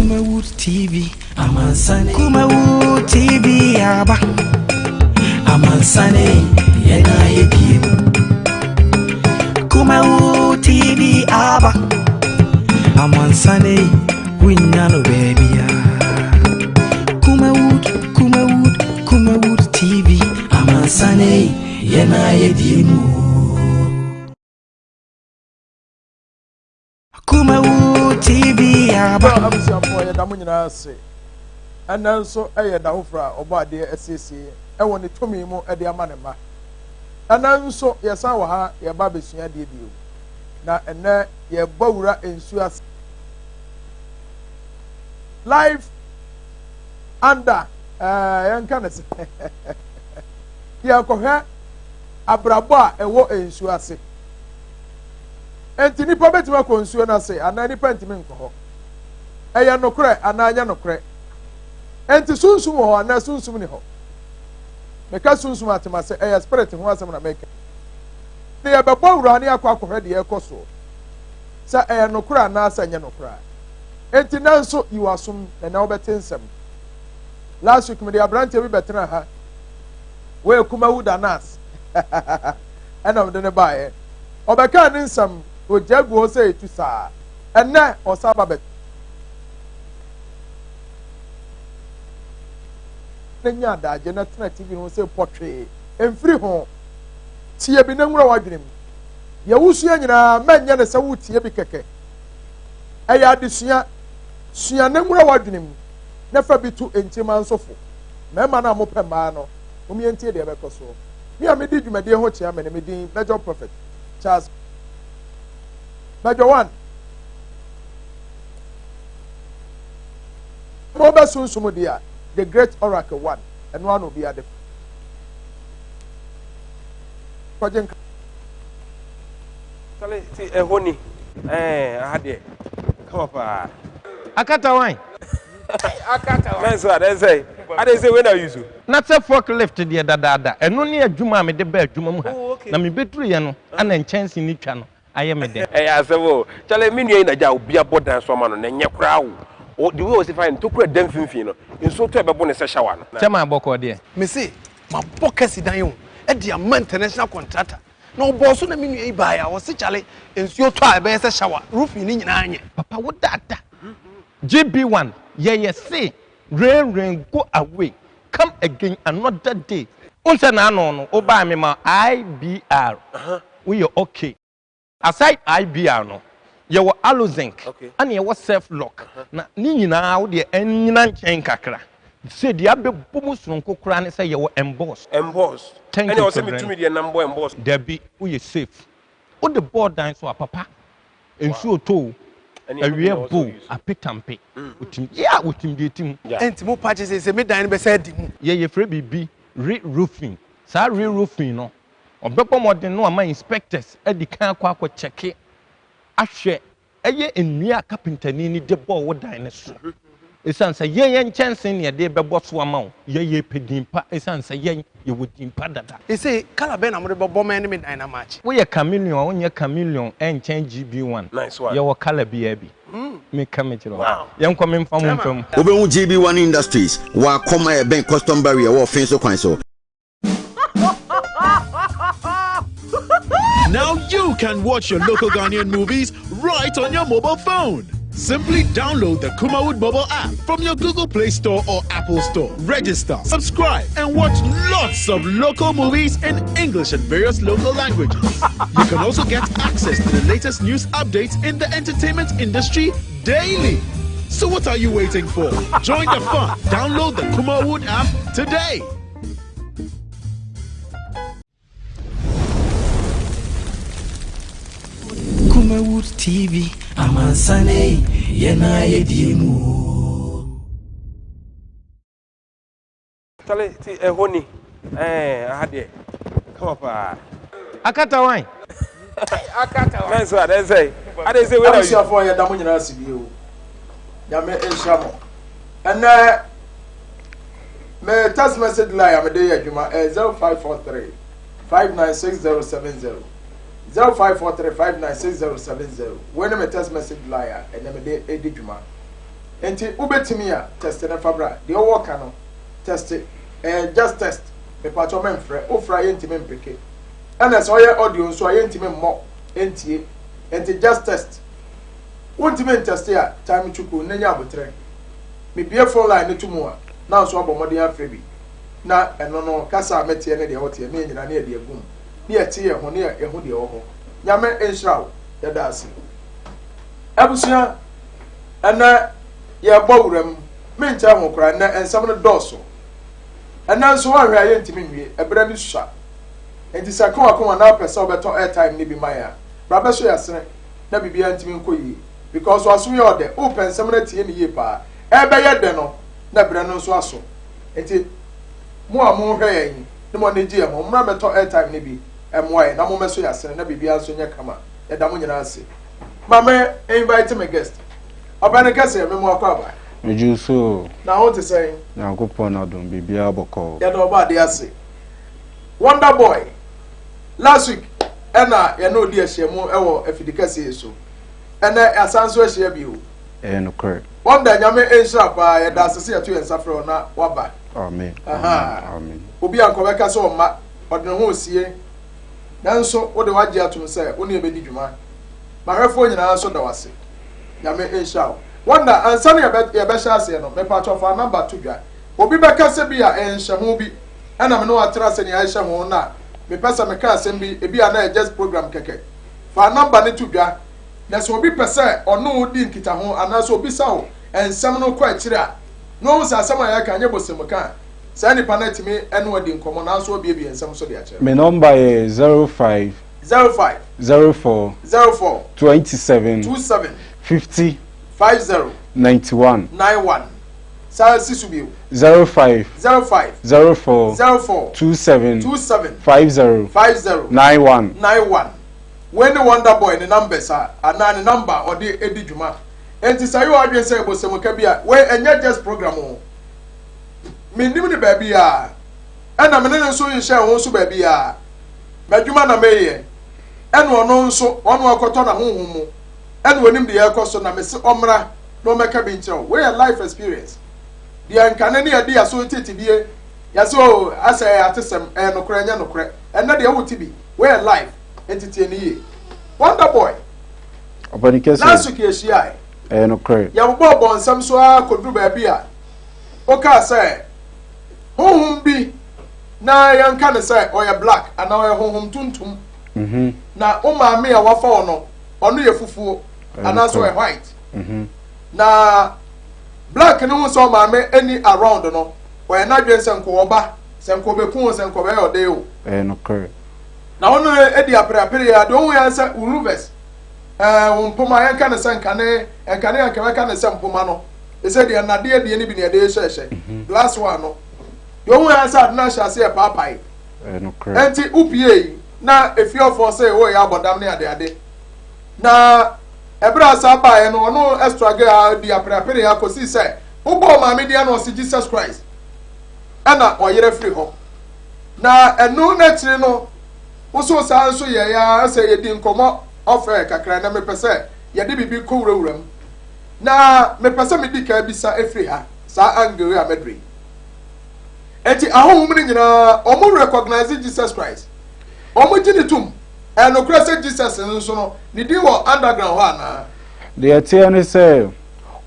Kumawood TV, Amansane. Kumawood TV aba. Amansane, yena yedie. Kumawood TV aba. Amansane, winya no baby. Kumawood, Kumawood, Kumawood TV. Amansane, yena yedie mu. Kumawood TV aba. Abusuafoɔ, yɛda mo nyinaa ase. Ɛnɛ nso yɛ da foforɔ a ɔbɔ adeɛ asiesie ɛwɔ ne tumi mu de ama ne mma. Ɛnɛ nso yɛsan wɔ ha, yɛba abɛsua adeɛ bio, na ɛnɛ yɛbɔ wura nsuo ase, life under yɛnka ne sɛ yɛkɔhwɛ abrabɔ a ɛwɔ nsuo ase. Nti nipa bɛtumi akɔ nsuo no ase anaa nipa ntumi nkɔ hɔ? Ɛyɛ nokorɛ anaa nyɛ nokorɛ? Nti sunsum wɔ hɔ anaa sunsum ni hɔ? Meka sunsum atema sɛ ɛyɛ spirit ho asɛm na meka ne yɛbɛbɔ wura ne akɔ akɔhwɛ deɛ ɛkɔ soɔ, sɛ ɛyɛ nokorɛ anaa sɛ ɛnyɛ nokorɛ. Nti nanso yiwɔ asom na na wɔbɛte nsɛm. Last week mede aberanteɛ bi bɛtena ha, wɔyɛ Kumawood Anas, ɛna mede ne baeɛ. Ɔbɛkaa ne nsɛm, ogya gu hɔ sɛ etu saa. Ɛnɛ ɔsan ba bɛ ne nya adagye na tena TV no sɛ pɔtwee mfiri ho tie bi na nwura wadwene mu. Deɛ wosua nyinaa, mɛnyɛ ne sɛ wotie bi kɛkɛ. Ɛyɛ adesua, sua na nwura wadwene mu na fa bi to nkyima nsofo. Mmarima no a mopɛ mmaa no, momiɛntie deɛ ɛbɛkɔ soɔ. Me a medi dwumadie ho kyea me ne me din Major Prophet Charles Major One. Mo bɛ sunsum deɛ a, The Great Oracle One, ɛno ano obi ade kɔgye nka. Sale ti ɛhɔ ni ɛɛ aha deɛ kama paa. Akata wan? Akata wan. Mɛnso adɛ sɛ adɛ sɛ wei na use. Na sɛ fork lift deɛ dadaada, ɛno ne adwuma a mede baa adwuma mu ha. Na mebɛduruiɛ no, ana nkyɛnse no twa no ayɛ me dɛ. Ɛyɛ asɛm o. Kyale, me nua yi na gya obi abɔ dan so ama no na ɛnyɛ koraa o. O the way osi fa no, ntokura da mfimfini no, nsuo tɔ ɛbɛbo ne sɛ shower no. Kyɛ ma bɔkɔɔ deɛ. Me se mabɔ kasi dan o de ama international contractor na ɔbɔɔ so, na me nua yi baeɛ a, ɔse kyale, nsuo tɔ a ɛbɛyɛ sɛ shower, roofing ne nyinaa nyɛ. Papa, wo dada GB1 yɛyɛ se rain rain go away, come again another day. N sɛ n'ano no wobaa me ma IBR, woyɛ okay. Aside IBR no, yɛwɔ Aluzinc ɛna yɛwɔ Self Lock, na ne nyinaa wo deɛ ɛnyina nkyɛn kakra. Sɛ deɛ abɛbɔ mu soronko koraa ne sɛ yɛwɔ emboss. Emboss. Thank ɛne you. Ɔsɛ Children. Metumi deɛ nam bɔ emboss. Dabi, woyɛ safe. Wode bɔɔ dan so a, papa, nsuo tɔ o, ɛne ɛno bi awia na ɔsɛ bo ɔyi so. Apetampe wotim yɛ a wotim deɛ tim. Ɛnti mo pa kye sɛ me dan no bɛsɛ adi mu? Yɛyɛ frɛ biribi re-roofing. Saa re-roofing no, ɔbɛbɔ mmɔden no ama inspectors adi kan akɔ akɔ kyɛke ahwɛ ɛyɛ nnua a kapentani ni de bɔɔ wo dan no so, ɛsiane sɛ yɛn yɛn nkyɛnse ne yɛde bɛbɔ so ama wo. Yɛyɛ pɛ din pa, ɛsiane sɛ yɛn yɛwɔ din pa dada. Ɛsɛ colour bɛn na mode bɛbɔ ma ne me dan no amaakye? Woyɛ chameleon a, wonyɛ chameleon ɛnkyɛn GB1. Nice one. Yɛwɔ colour biara bi. Meka mekyerɛ wo, yɛnkɔ memfa mo mfa mu. Wobɛhu GB1 Industries wɔ Akɔm a ɛbɛn custom barrier wɔ Ɔfen so kwan so. Now you can watch your local Ghanaian movies right on your mobile phone. Simply download the Kumawood mobile app from your Google Play Store or Apple Store. Register, subscribe, and watch lots of local movies in English and various local languages. You can also get access to the latest news updates in the entertainment industry daily. So what are you waiting for? Join the fun. Download the Kumawood app today. Kumawood TV, Amansane, yena yedie mu. Chale ti ɛhɔ ni ɛɛ aha deɛ kama paa. Akata wan? Akata wan. Mɛnso adɛ sɛ adɛ sɛ wei na use. Abusuafoɔ, yɛda mo nyinaa ase bio. Nyame nhyira mo. Ɛnɛ me text message line a mede yɛ adwuma ɛyɛ 0543 596070, 0543 596070. Wei ne me text message line a ɛnɛ mede edi dwuma. Enti wobɛtumi a, tɛste no fa bra. Deɛ wowɔ ka no, tɛste. Ɛyɛ just test. Mepakyɛw mɛmfrɛ. Wofrɛ a yɛntumi mpeke. Ɛna sɛ ɔyɛ audio nso a yɛntumi mmɔ ntie. Enti just test. Wontumi ntɛste a, time twuku na nya aboterɛ. Mebue phone line no to mu a, na nso abɔ mmɔden afrɛ bi. Na ɛno no, kasa a mɛteɛ ne deɛ woteɛ, ne yɛn nyinaa ne yɛde agu mu. Ne yɛte yɛn ho, ne yɛhu deɛ ɛwɔ hɔ. Nyame nhyira wo. Yɛda ase. Abusua, ɛnɛ yɛrebɔ wura mu. Menkyɛ ho koraa, ɛnɛ nsɛm no dɔɔso. Ɛnɛ nso woanhwɛ a yɛntumi nwie, ɛberɛ no sua. Enti sɛ ɛka w'akoma na wopɛ sɛ wobɛtɔ airtime no bi ma yɛn a, bra bɛso yɛn asene na biribiara ntumi nkɔ yie. Because w'asom yɛ ɔdɛ, wopɛ nsɛm no atie no yie paa. Ɛrebɛyɛ dɛ no, na berɛ no nso aso. Enti mo a mohwɛ yɛn ne mo ani gye yɛn ho, mommra mmɛtɔ airtime no bi mmoa yɛn na mommɛso yɛn asene na biribiara nso nyɛ kama. Yɛda mo nyinaa ase. Ma me invite me guest. Ɔpɛni kɛseɛ, me mo akɔ aba. Megye wo so o. Na wo te sɛn? Nyankopɔn adom, biribiara bɔkɔɔ. Yɛda Ɔbɔadeɛ ase. Wonder boy, last week ɛna yɛne wo di ahyiamu ɛwɔ afidi kɛseɛ yi so. Ɛnɛ yɛasan nso ahyia bio. Ɛyɛ nokorɛ. Wonder, Nyame nhyira paa, yɛda ase sɛ yɛto yɛn nsa frɛ wo na woaba. Amen, amen, amen. Obi a nka ɔbɛka sɛ ɔmma, ɔde ne ho resie. Nanso wode w'agye atom sɛ wo ne yɛn bɛdi dwuma. M'ahwɛfoɔ nyinaa nso da wo ase. Nyame nhyira wo. Wonder, ansa na yɛbɛhyɛ aseɛ no, mepakyɛw fa number to dwa. Obi bɛka sɛ bi a ɛyɛ nhyɛho bi ɛna me ne wo atra sɛnea ɛhyɛ ho na mepɛ sɛ meka asɛm bi, ebi a na ɛyɛ just program kɛkɛ. Fa number no to dwa, na sɛ obi pɛ sɛ ɔne wo di nkitaho anaasɛ obisa wo nsɛm no kɔ akyiri a, na wahu sɛ asɛm a yɛreka nyɛ bosomka a, saa nipa no atumi ne wo adi nkɔmmɔ nanso wabiebie nsɛm so de akyerɛ no. Me number yɛ 05. 05. 04. 04. 27. 27. 50. 50. 91. 91. San si so bio. 05. 05. 04. 04. 27. 27. 50. 50. 91. 91. Wei ne Wonder Boy ne numbers a anaa ne number a ɔde di dwuma. Enti sɛ ɛyɛ w'adwene sɛ ɛbɔsɛmuka bi a, wei ɛnyɛ just program o. Mennim no baabiara, ɛna me ne no nso nhyɛɛ ho nso baabiara. M'adwuma na meyɛ, ɛna ɔno nso ɔno akɔtɔ n'ahonhom mu, ɛna onim deɛ ɛrekɔ so na mese ɔmmra na ɔmmɛka bi nkyerɛ wo. Wei yɛ life experience. Deɛ nkane ne yɛde yɛso tete bie, yɛse o asɛ ɛyɛ atesɛm, ɛyɛ nokorɛ, ɛnyɛ nokorɛ. Ɛnnɛ deɛ wote bi, wei yɛ life, enti tie no yie. Wonder boy, Ɔpɛni kɛseɛ. Last week yɛhyiae. Ɛyɛ nokorɛ. Yɛbobɔɔ bɔnsɛm so ara kɔduru baabi a wokaa sɛ honhom bi na yɛnka no sɛ ɔyɛ black anaa ɔyɛ honhom tuntum mhm. na wo maame a wafa wo no ɔno yɛ fufuo anaasɛ ɔyɛ white mhm. na black no ho sɛ ɔmaame ani around no ɔyɛ n'adwene sɛ nkɔ ɔba sɛ nkɔ ɔbɛku o sɛ nkɔ ɔbɛyɛ ɔde o na wo no adi apereapere a deɛ ɔhu yɛn sɛ wo ruvers ɛɛ wo mpoma yɛnka ne sɛ nkane nkane yɛn kɛmɛka ne sɛ mpoma no ɛsɛ deɛ nnadeɛ deɛ no bi na yɛde hyehyɛ mhm. glass one no deɛ ɔhu yɛn sɛ ade no ahyɛ ase yɛ paapae ɛnti wopie yi na efiɔfoɔ sɛ wɔyɛ abɔdam ne adeade na ɛberɛ a saa baeɛ no ɔno ɛstrage a di apereapere akɔsi sɛ wobɔɔ maame deɛ no ɔse Jesus Christ ɛna ɔyerɛ firi hɔ na ɛno n'akyiri no woso saa nso yɛ ya sɛ yɛdi nkɔmmɔ ɔfɛ kakra na mepɛ sɛ yɛde biribi kɔ wurawura mu Na mepɛ sɛ medi kan bisa ɛfiri ha, saa angle yi a mɛduru yi. Enti ahonhom no nyinaa, wɔn recognize Jesus Christ. Wɔn gye ne tom. Ɛyɛ nokorɛ sɛ Jesus nso no, ne din wɔ underground hɔ anaa? Deɛ ɛteɛ ne sɛ,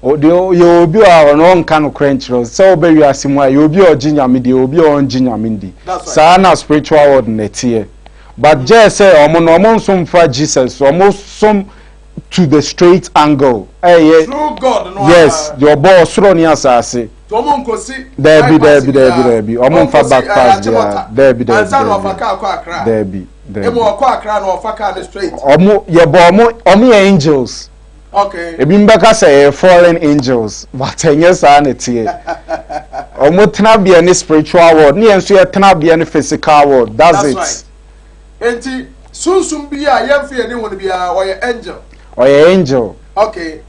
deɛ yɛ obi a ɔno ɔnka nokorɛ nkyerɛ wo sɛ wobɛ wiase mu a yɛ obi a ɔgye Nyame di, yɛ obi a ɔngye Nyame ndi. Saa na spiritual world no ɛteɛ. But gyɛɛ sɛ ɔmo no ɔmo nso mfa Jesus, ɔmo som to the straight angle ɛyɛ True God no yes deɛ ɔbɔ ɔsoro ne asase. Tí wɔn nkosi dɛbi dɛbi dɛbi dɛbi wɔn nfa back pass bia dɛbi dɛbi ansa na ɔfa kaa kɔ Accra dɛbi dɛbi emu ɔkɔ Accra na ɔfa kaa no straight. Wɔn yɛ bɔ wɔn wɔn yɛ angels. Okay. Ebi mbɛka sɛ yɛ fallen angels but ɛnyɛ saa na ɛteɛ. Wɔn tenabea ne spiritual world ne yɛn nso yɛ tenabea ne physical world that's, that's it. Right. Enti sunsum bi a yɛmfa yɛn ani hu no biara ɔyɛ angel. Ɔyɛ angel. Okay.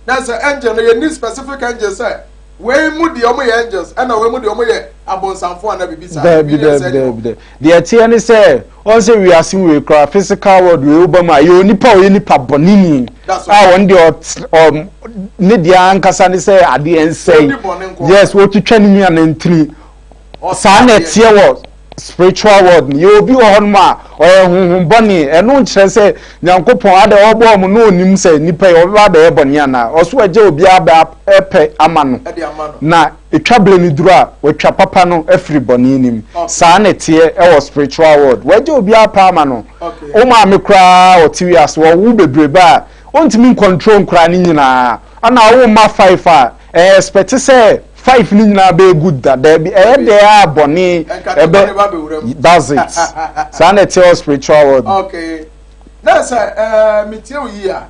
Na sɛ angel no yɛnni specific angel sɛ Wei mu deɛ ɔmo yɛ angels ɛna wei mu deɛ ɔmo yɛ abonsamfo anaa biribi saa. Daabi Biribi daabi sɛ ɛni hɔ. daabi daabi. Deɛ ɛteɛ ne sɛ wɔn sɛ wiase wei koraa, physical world wei, woba mu a yɛ onipa a ɔyɛ nipa bɔneni That's a right. wɔn deɛ ɔt ɔm ne deɛ ankasa ne sɛ adeɛ nsɛe. Ɔdi bɔne nko. Yes, wɔtwitwa ne nua ne ntini. Saa na Ɔsɛ adeɛ. ɛteɛ wɔ spiritual world no. Yɛ obi wɔ hɔnom a ɔyɛ honhom bɔne. Ɛno nkyerɛ sɛ Nyankopɔn ada ɔbɔ ɔmo na onim sɛ nipa yi ɔbɛba abɛyɛ bɔne anaa ɔso agye obiara bɛ ɛpɛ ama no Ɛde ama no. na etwa bere no duru a, watwa papa no afiri bɔne nim. Saa na ɛteɛ ɛwɔ spiritual world, wagye obiara pɛ ama no. Wo maame koraa ɔte wiase, wɔwo bebrebe a ɔntumi ncontrol nkoraa no nyinaa. Ana wo mma five a, ɛyɛ expect sɛ five no nyinaa bɛyɛ good da? Daabi, ɛyɛ dɛ a bɔne Nkate bɔne ba bɛwura mu. ɛbɛ. That's it, saa na ɛteɛ wɔ spiritual world. Okay. Na sɛ metie wo yie a,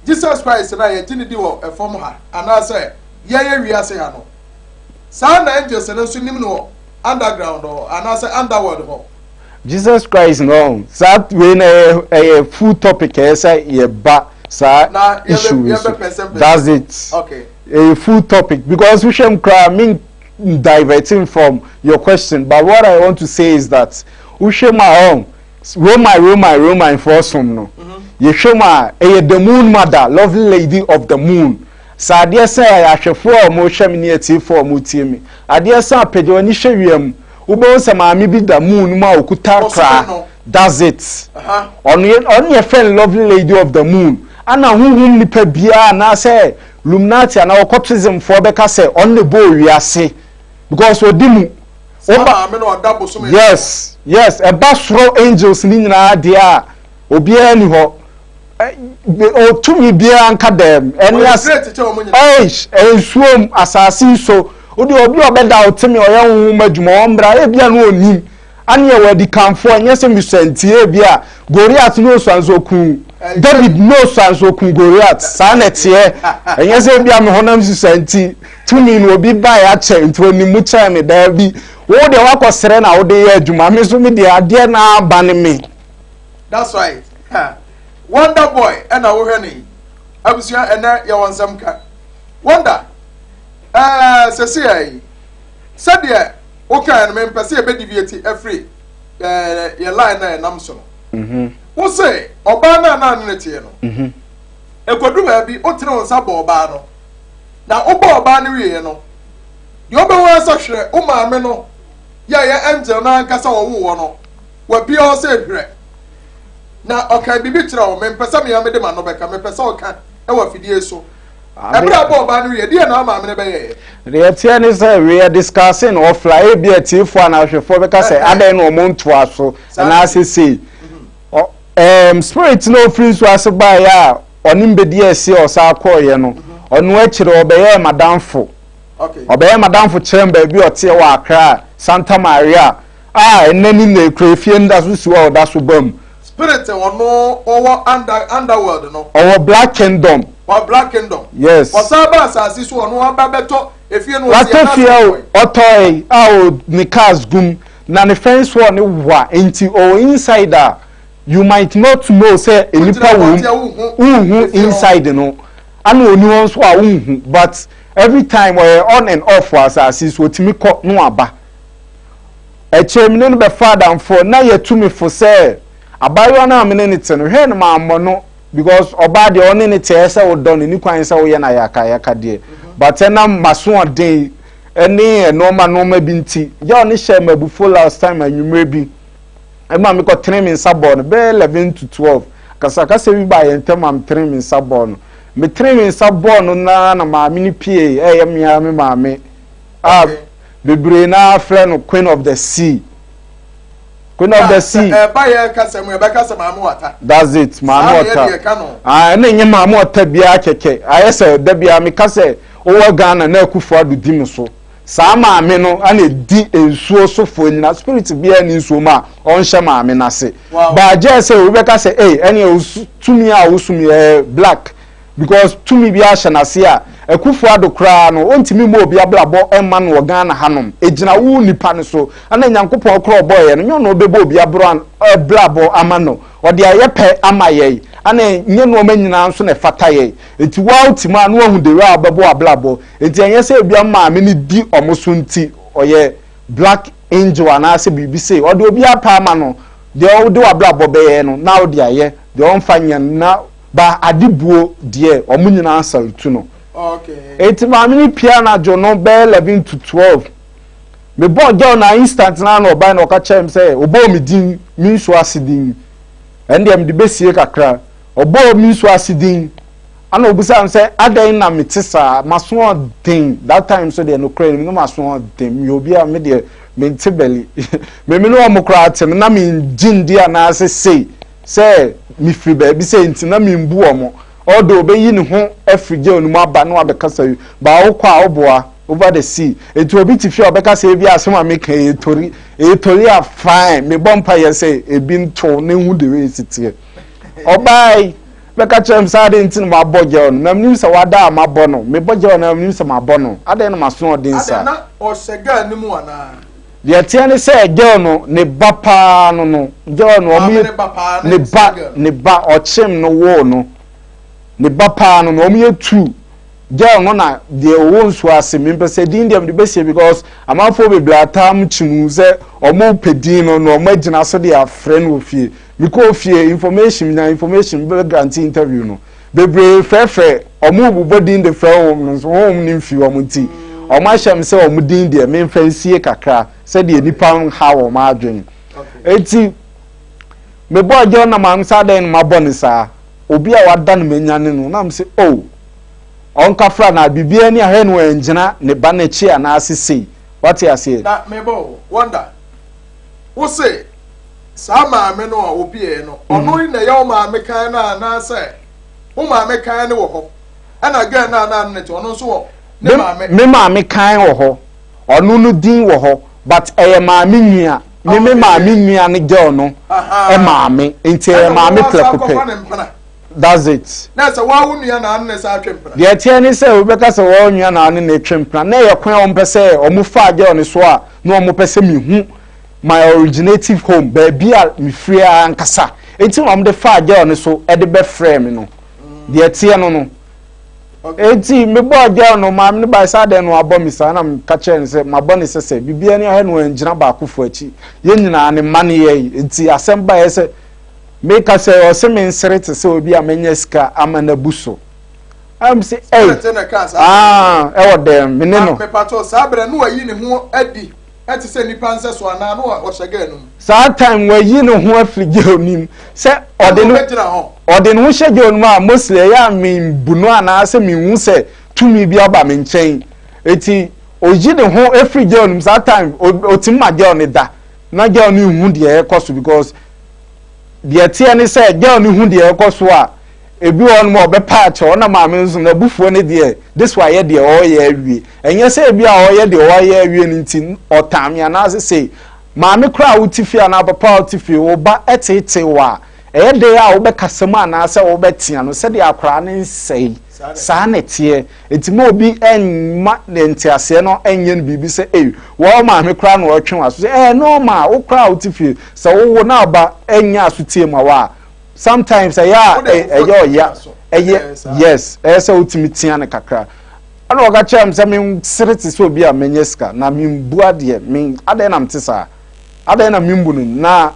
Jesus Christ na yɛgye ne di wɔ ɛfam ha anaasɛ yɛyɛ wiase ha no, saa na angels no nso nim no wɔ underground hɔ anaasɛ underworld hɔ? Jesus Christ no, saa wei na ɛyɛ full topic, ɛyɛ sɛ yɛba saa Na issue wei so. yɛbɛpɛsɛmpɛsɛ. That's it. A full topic, because wohwɛ mu koraa, me diverting from your question, but what I want to say is that wohwɛ mu a, ɔn Roman foɔ som no, yɛhwɛ mu a, ɛyɛ the Moon Mother, lovely lady of the moon. Sɛ adeɛ sɛ ahwɛfoɔ a wɔhwɛ me ne atiefoɔ a wɔtie me, adeɛ sɛ apagya w'ani hwɛ wiem, wobɛhu sɛ maame bi da moon mu a okuta Ɔsom kra no. That's it. Ɔno yɛ fɛn lovely lady of the moon. Ana huhum nipa biara anaasɛ Illuminati anaa occultism foɔ bɛka sɛ ɔno na ɛbɔ owiase because ɔdi mu. Saa Woba maame no ɔda bosome. Yes, ɛba soro angels ni nyinaa deɛ a, obiara ni hɔ. Ɔtumi biara nka dɛm ɛne Ɔyɛ ase. great kyɛ wɔn nyinaa. Eish, nsuom asase yi so wode obi a ɔbɛda ɔteme ɔyɛ honhom adwuma, ɔmmra. Ebia no ɔnim ane ɛwɔ adikanfoɔ. Ɛnyɛ sɛ mesuantie. Ebia Goliath ne osua nso ku David ne osua nso ku Goliath. Saa na ɛteɛ. Ɛnyɛ sɛ ebia me honam susua nti tumi no obi baeɛ akyɛ nti onim mu kyɛn me. Daabi, wo deɛ woakɔ serɛ na wode yɛ adwuma. Me nso me deɛ, adeɛ na aba ne me. That's right. Ha. Wonder Boy ɛna wohwɛ ne yi. Abusua, ɛnɛ yɛwɔ nsɛm ka. Wonder, sɛsi yɛ yi, sɛdeɛ wokae no, mempɛ sɛ yɛbɛdeviate afiri yɛ line na yɛnam so no. Wo se ɔbaa no a na ne ne teɛ no, ɛkɔdu baabi wotene wo nsa bɔ ɔbaa no, na wobɔ ɔbaa no wieɛ no, deɛ wobɛhu ara sɛ hwerɛ wo maame no yɛ yɛ angel no ankasa wɔwoo wɔ no, wabia hɔ sɛ hwerɛ na ɔka biribi kyerɛ wo. Mempɛ sɛ mea mede m'ano bɛka, mepɛ sɛ ɔka ɛwɔ afidie so. Ɛberɛ a bɔ ɔbaa no wie deɛ na maame no bɛyɛɛ? Deɛ ɛteɛ ne sɛ we are discussing ɔfla. Ebi atiefoɔ anaa ahwɛfoɔ bɛka sɛ adɛn na ɔmo ntoa so anaasɛ sei. Spirit na ofiri nsuo ase baeɛ a ɔne mbɛdi ɛsi a ɔsan kɔɔeɛ no, ɔno akyire ɔbɛyɛɛ madamfo. Ɔbɛyɛ madamfo kyerɛ m baabi a ɔteɛ wɔ Accra, Santa Maria, a ɛnɛ ne nnɛ ekura efie no da so si hɔ a ɔda so ba mu. Spirit ɔno ɔwɔ underworld no? Ɔwɔ Black Kingdom. Wɔ Black Kingdom. Yes. Ɔsan ba asase so, ɔno aba bɛtɔ efie no? Watɔ fie a ɔtɔe a o ne cars gum na ne fence wall ne wa nti ɔwɔ inside a you might not know sɛ nipa wɔ mu. Wonhu inside no ana oni hɔ nso a wonhu, but every time ɔyɛ on and off wɔ asase so, otumi kɔ no aba. Akyire me ne no bɛfa adamfoɔ na yɛtu me fo sɛ abaayewa no a me ne no te no, hwɛ no mammɔ no, because ɔbaa deɛ ɔne ne te, ɛyɛ sɛ wodɔ no, ni kwan sɛ woyɛ no ayakayaka deɛ, but ɛnam masoɔden ne nneɛma nneɛma bi nti yɛ ɔne hyɛ m'abufuo. Last time anwummerɛ bi ɛma mekɔtene me nsa bɔɔ no bɛyɛ 11 to 12. Kasakasa bi baa yɛn ntam a metene me nsa bɔɔ no. Metene me nsa bɔɔ no naa na maame no pie. Ɛyɛ mmea me maame a bebree naa frɛ no Queen of the Sea, Queen of the Sea. Ɛba yɛ kasa mu, ɛbɛka sɛ Maame Wata. That's it, Maame Ɔta. Ah, ɛna nye Maame Ɔta biara kɛkɛ. Ayɛ sɛ da biara meka sɛ wowɔ Ghana na Akufo Addo di mu so. Saa maame no ana di nsuo sofoɔ nyina. Spirit biara ni nsuo mu a ɔnhyɛ maame n'ase. Baagye sɛ obi bɛka sɛ ee, ɛne tumi a wosum yɛ black. because tumi bi ahyɛ n'ase a Akufo Addo koraa no ɔntumi mmɔ obi abrabɔ mma no wɔ Ghana hanom. Ɛgyina wo nipa no so. Ɛna Nyankopɔn koraa ɔbɔɔ yɛn no nyɛ ɔno ɔbɛbɔ obi abrabɔ ama no. Ɔde ayɛ pɛ ama yɛn. Ɛna nyɛ nnoɔma nyinaa nso na ɛfata yɛn. Nti wo ara wote mu a na woahu the way a wobɛbɔ w'abrabɔ. Nti ɛnyɛ sɛ ebia maame no di wɔn so nti ɔyɛ black angel anaasɛ biribi sei. Ɔde obiara pɛ ama no. Deɛ wode w'abrabɔ bɛyɛ no na wode ayɛ. Deɛ ɔmfa nyɛ no na ba ade buo deɛ wɔn nyinaa salute no. Enti maame no pie anadwo no bɛyɛ 11 to 12. Mebɔɔ girl na instant na na ɔbae na ɔka kyerɛɛ me sɛ ɔbɔɔ me din, me nsuo ase din. Ɛno deɛ mede bɛsie kakra. Ɔbɔɔ me nsuo ase din. Ana ɔbisaa me sɛ adɛn na mete saa, m'aso ɔden. That time nso deɛ nokorɛ nim no m'aso ɔden. Meyɛ obi a me deɛ mente bɛli. Me me ne wɔn koraa te no na mengye ndi anaasɛ sei sɛ mefiri baabi sei nti na membu wɔn. Although ɔbɛyi ne ho afiri jail no mu aba na wabɛkasa yi, but wokɔ a woboa over the sea. Nti obi te fie a ɔbɛka sɛ ebi asɛm a meka yi ɛyɛ tori, ɛyɛ tori a fine, mebɔ mpaeɛ sɛ ebi nto na ehu the way esi teɛ. Ɔbaa yi bɛka kyerɛ me sɛ adɛn nti na mabɔ jail no, na menim sɛ wada a mabɔ no, mebɔ jail no a menim sɛ mabɔ no, adɛn na maso ɔden saa. Adɛn na ɔhyɛ girl no mu anaa? Deɛ ɛteɛ ne sɛ girl no ne ba paa no no girl no ɔmo yɛ ne ba ne ba ɔkyem no woo no ne ba paa no no ɔmo yɛ two girl no na deɛ ɔwɔ nsuo ase mempɛ sɛ din deɛ mede bɛsie because amanfoɔ bebree atam kyimu sɛ ɔmo pɛ din no na ɔmo agyina so de afrɛ no wɔ fie mekɔɔ fie information nya information bɛ grant interview no Bebree frɛfrɛ wɔn rebobɔ din de frɛ wɔn no nso honhom no mfi wɔn nti wɔn ahyɛ me sɛ wɔn din deɛ memfa nsie kakra sɛdeɛ nnipa nha wɔn adwene. Enti mebɔ agya na maame sɛ adɛn na mabɔ ne saa obi a wada no manyane no na mese oh ɔnkafra na biribiara ni ahwɛ no angyina ne ba n'akyi anaase sei wate aseɛ. Na mebɔ o wonder wo se saa maame no a opiee no ɔno mhm. na ɛyɛ wo maame kan no anaasɛ wo maame kan no wɔ hɔ ɛna girl no a na ne te ɔno nso wɔ ne maame. Me maame kan wɔ hɔ ɔno no din wɔ hɔ but ɛyɛ maame nua me me maame nua ne girl no maame nti ɛyɛ maame prɛko pɛ that's it. Na sɛ wɔn wo nua na ano ne sa atwe mpena. Deɛ ɛteɛ ne sɛ wobɛka sɛ wɔn nua na ano ne twe mpena na ɛyɛ kwan a wɔn pɛ sɛ wɔn fa girl no so a na wɔn pɛ sɛ mehu my originative home baabi a mefiri ara ankasa nti na wɔde faa girl no so de bɛfrɛɛ me no deɛ ɛteɛ no no eti mebɔɔ girl no maame no bae sɛ adɛn na wabɔ me saa na meka kyerɛ no sɛ mabɔ ne sɛ sɛ biribiara ni ahɛ no angyina baakofo akyi yɛn nyinaa ne mma ne yɛi nti asɛm baeɛ sɛ meka sɛ ɔse me nsere te sɛ obi a manya sika ama no abu so ɛm sɛ ɛy ah ɛwɔ dɛm me ne no mepatɔ saa berɛ no wayi ne ho adi Ɛte sɛ nnipa nsɛso anaa na ɔhyɛ girl no mu. Saa time wayi ne ho afiri girl no mu sɛ ɔde no ɔde ne ho hyɛ girl no mu a mostly ɛyɛ a membu no anaasɛ menhu sɛ tumi bi aba me nkyɛn eti oyi ne ho afiri girl no mu saa time otumi ma girl no da na girl no nhu deɛ ɛkɔ so because deɛ ɛteɛ ne sɛ girl no hu deɛ ɛkɔ so a Ebi wɔ hɔnom a ɔbɛpa akyɛw, ɔna maame nso n'abufuo no deɛ, this wayɛ deɛ ɔreyɛ awie. Ɛnyɛ sɛ ebi a ɔreyɛ deɛ ɔreyɛ awie no nti ɔtan me anaasɛ sei. Maame koraa a wote fie anaa papa a wote fie, wo ba teetee wo a, ɛyɛ dɛn a wobɛkasa mu anaasɛ wobɛtea no sɛdeɛ akwadaa no nsɛe. Saa na ɛteɛ. Enti mma obi mma ne nteaseɛ no nyɛ no biribi sɛ ei, wo maame koraa na ɔretwe w'aso. Sɛ ɛyɛ normal, wo koraa a wote fie, sɛ wowo na wo ba nyɛ asotie ma wo a, sometimes ɛyɛ a ɛyɛ ɔya ɛyɛ yes ɛyɛ sɛ wotumi tea no kakra ɛna ɔka kyerɛ me sɛ mensere te sɛ obi a manya sika na membu adeɛ men adɛn na mete saa adɛn na membu no na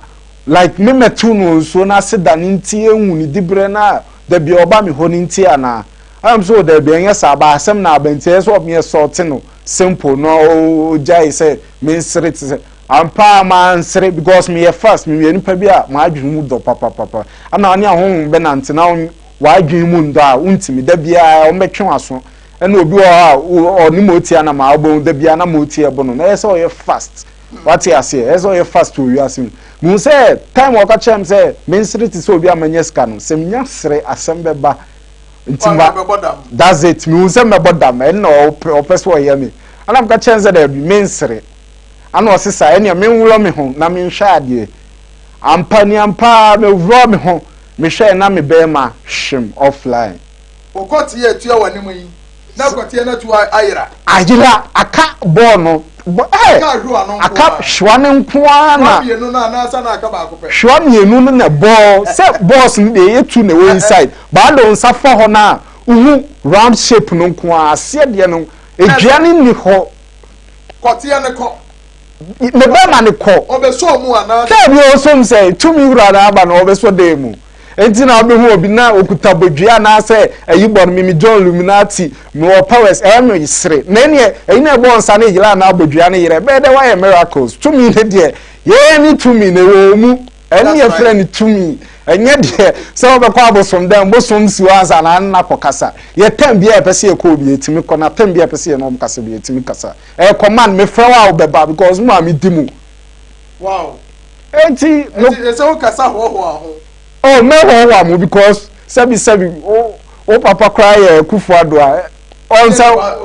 like me mɛto no nsuo no ase da ne nti ehu ne diberɛ no a dabi ɔba me hɔ ne nti anaa ɛna m sɛ dabi ɛnyɛ saa ba asɛm na aba nti ɛyɛ sɛ ɔmeɛ sɔɔte no simple na ɔgyae sɛ mensere te sɛ Ampa ara mansere because meyɛ fast, meyɛ nipa bi a m'adwene mu dɔ papapapa. Ɛna ɔne ahonhom bɛnante na w'adwene mu ndɔ a wontumi, da biara wɔbɛtwe w'aso. Ɛna obi wɔ hɔ a ɔne motia nam a wobɛhu da biara na motia ɛbɔ no. Na ɛyɛ sɛ ɔyɛ fast. Wate aseɛ? Ɛyɛ sɛ ɔyɛ fast wɔ wiase mu. Mehu sɛ time a ɔka kyerɛ me sɛ mensere te sɛ obi a manya sika no, sɛ menya sere asɛm bɛba. Nti ma that's it. Mehu sɛ mɛbɔ dam. Ɛnna ɔpɛ sɛ ɔyɛ me. Ɛna meka kyerɛ no sɛ daabi mensere. Ana ɔse saa, ɛneɛ menworɔ me ho na menhwɛ adeɛ. Ampa ni ampa ara meworɔɔ me ho mehwɛɛ na me bɛɛma hwem offline. Wokɔteɛ atua w'anim yi na kɔteɛ no atu ayera. Ayera aka bɔɔl no bɔ ɛ. Aka hwewa no nko Aka ara. hwewa no nko ara Hwewa na. mmienu no anaasɛ na aka baako pɛ. Hwewa mmienu no na bɔɔl sɛ balls no deɛ ɛyɛ tu na ɛwɔ inside but wode wo nsa fa hɔ no a wohu round shape no nko ara aseɛ deɛ no dua no nni hɔ. Kɔteɛ no kɔ. Ne bɛma no kɔ. Ɔbɛsɔ mu anaa. Sɛ bi ɔsɔ mu sɛ tumi wura no aba na ɔbɛsɔ dan mu. Enti na wobɛhu obi na ɔkuta bodua anaasɛ ayi bɔ no mimi John Luminati mewɔ powers ɛyɛ me sere na ɛneɛ ɛyi na ɛbɔ nsa no yera anaa bodua no yera ɛbɛyɛ dɛ wayɛ miracles tumi no deɛ yɛn ne tumi no ɛwɔ mu ɛne yɛfrɛ no tumi ɛnyɛ deɛ sɛ wobɛkɔ abosom dɛn bosom si hɔ ansa na na kɔ kasa yɛ tɛm bi a yɛpɛ sɛ yɛkɔ obi yɛtumi kɔ na tɛm bi a yɛpɛ sɛ yɛne wɔn kasa bi yɛtumi kasa ɛyɛ command mefrɛ wo a wobɛba because mo a medi mu. Wow. Enti no. Enti ɛsɛ wo kasa hoahoa ho. Oh, mɛ hoahoa mo because sɛbi sɛbi wo wo papa koraa yɛ Akufo Addo a ɔnsa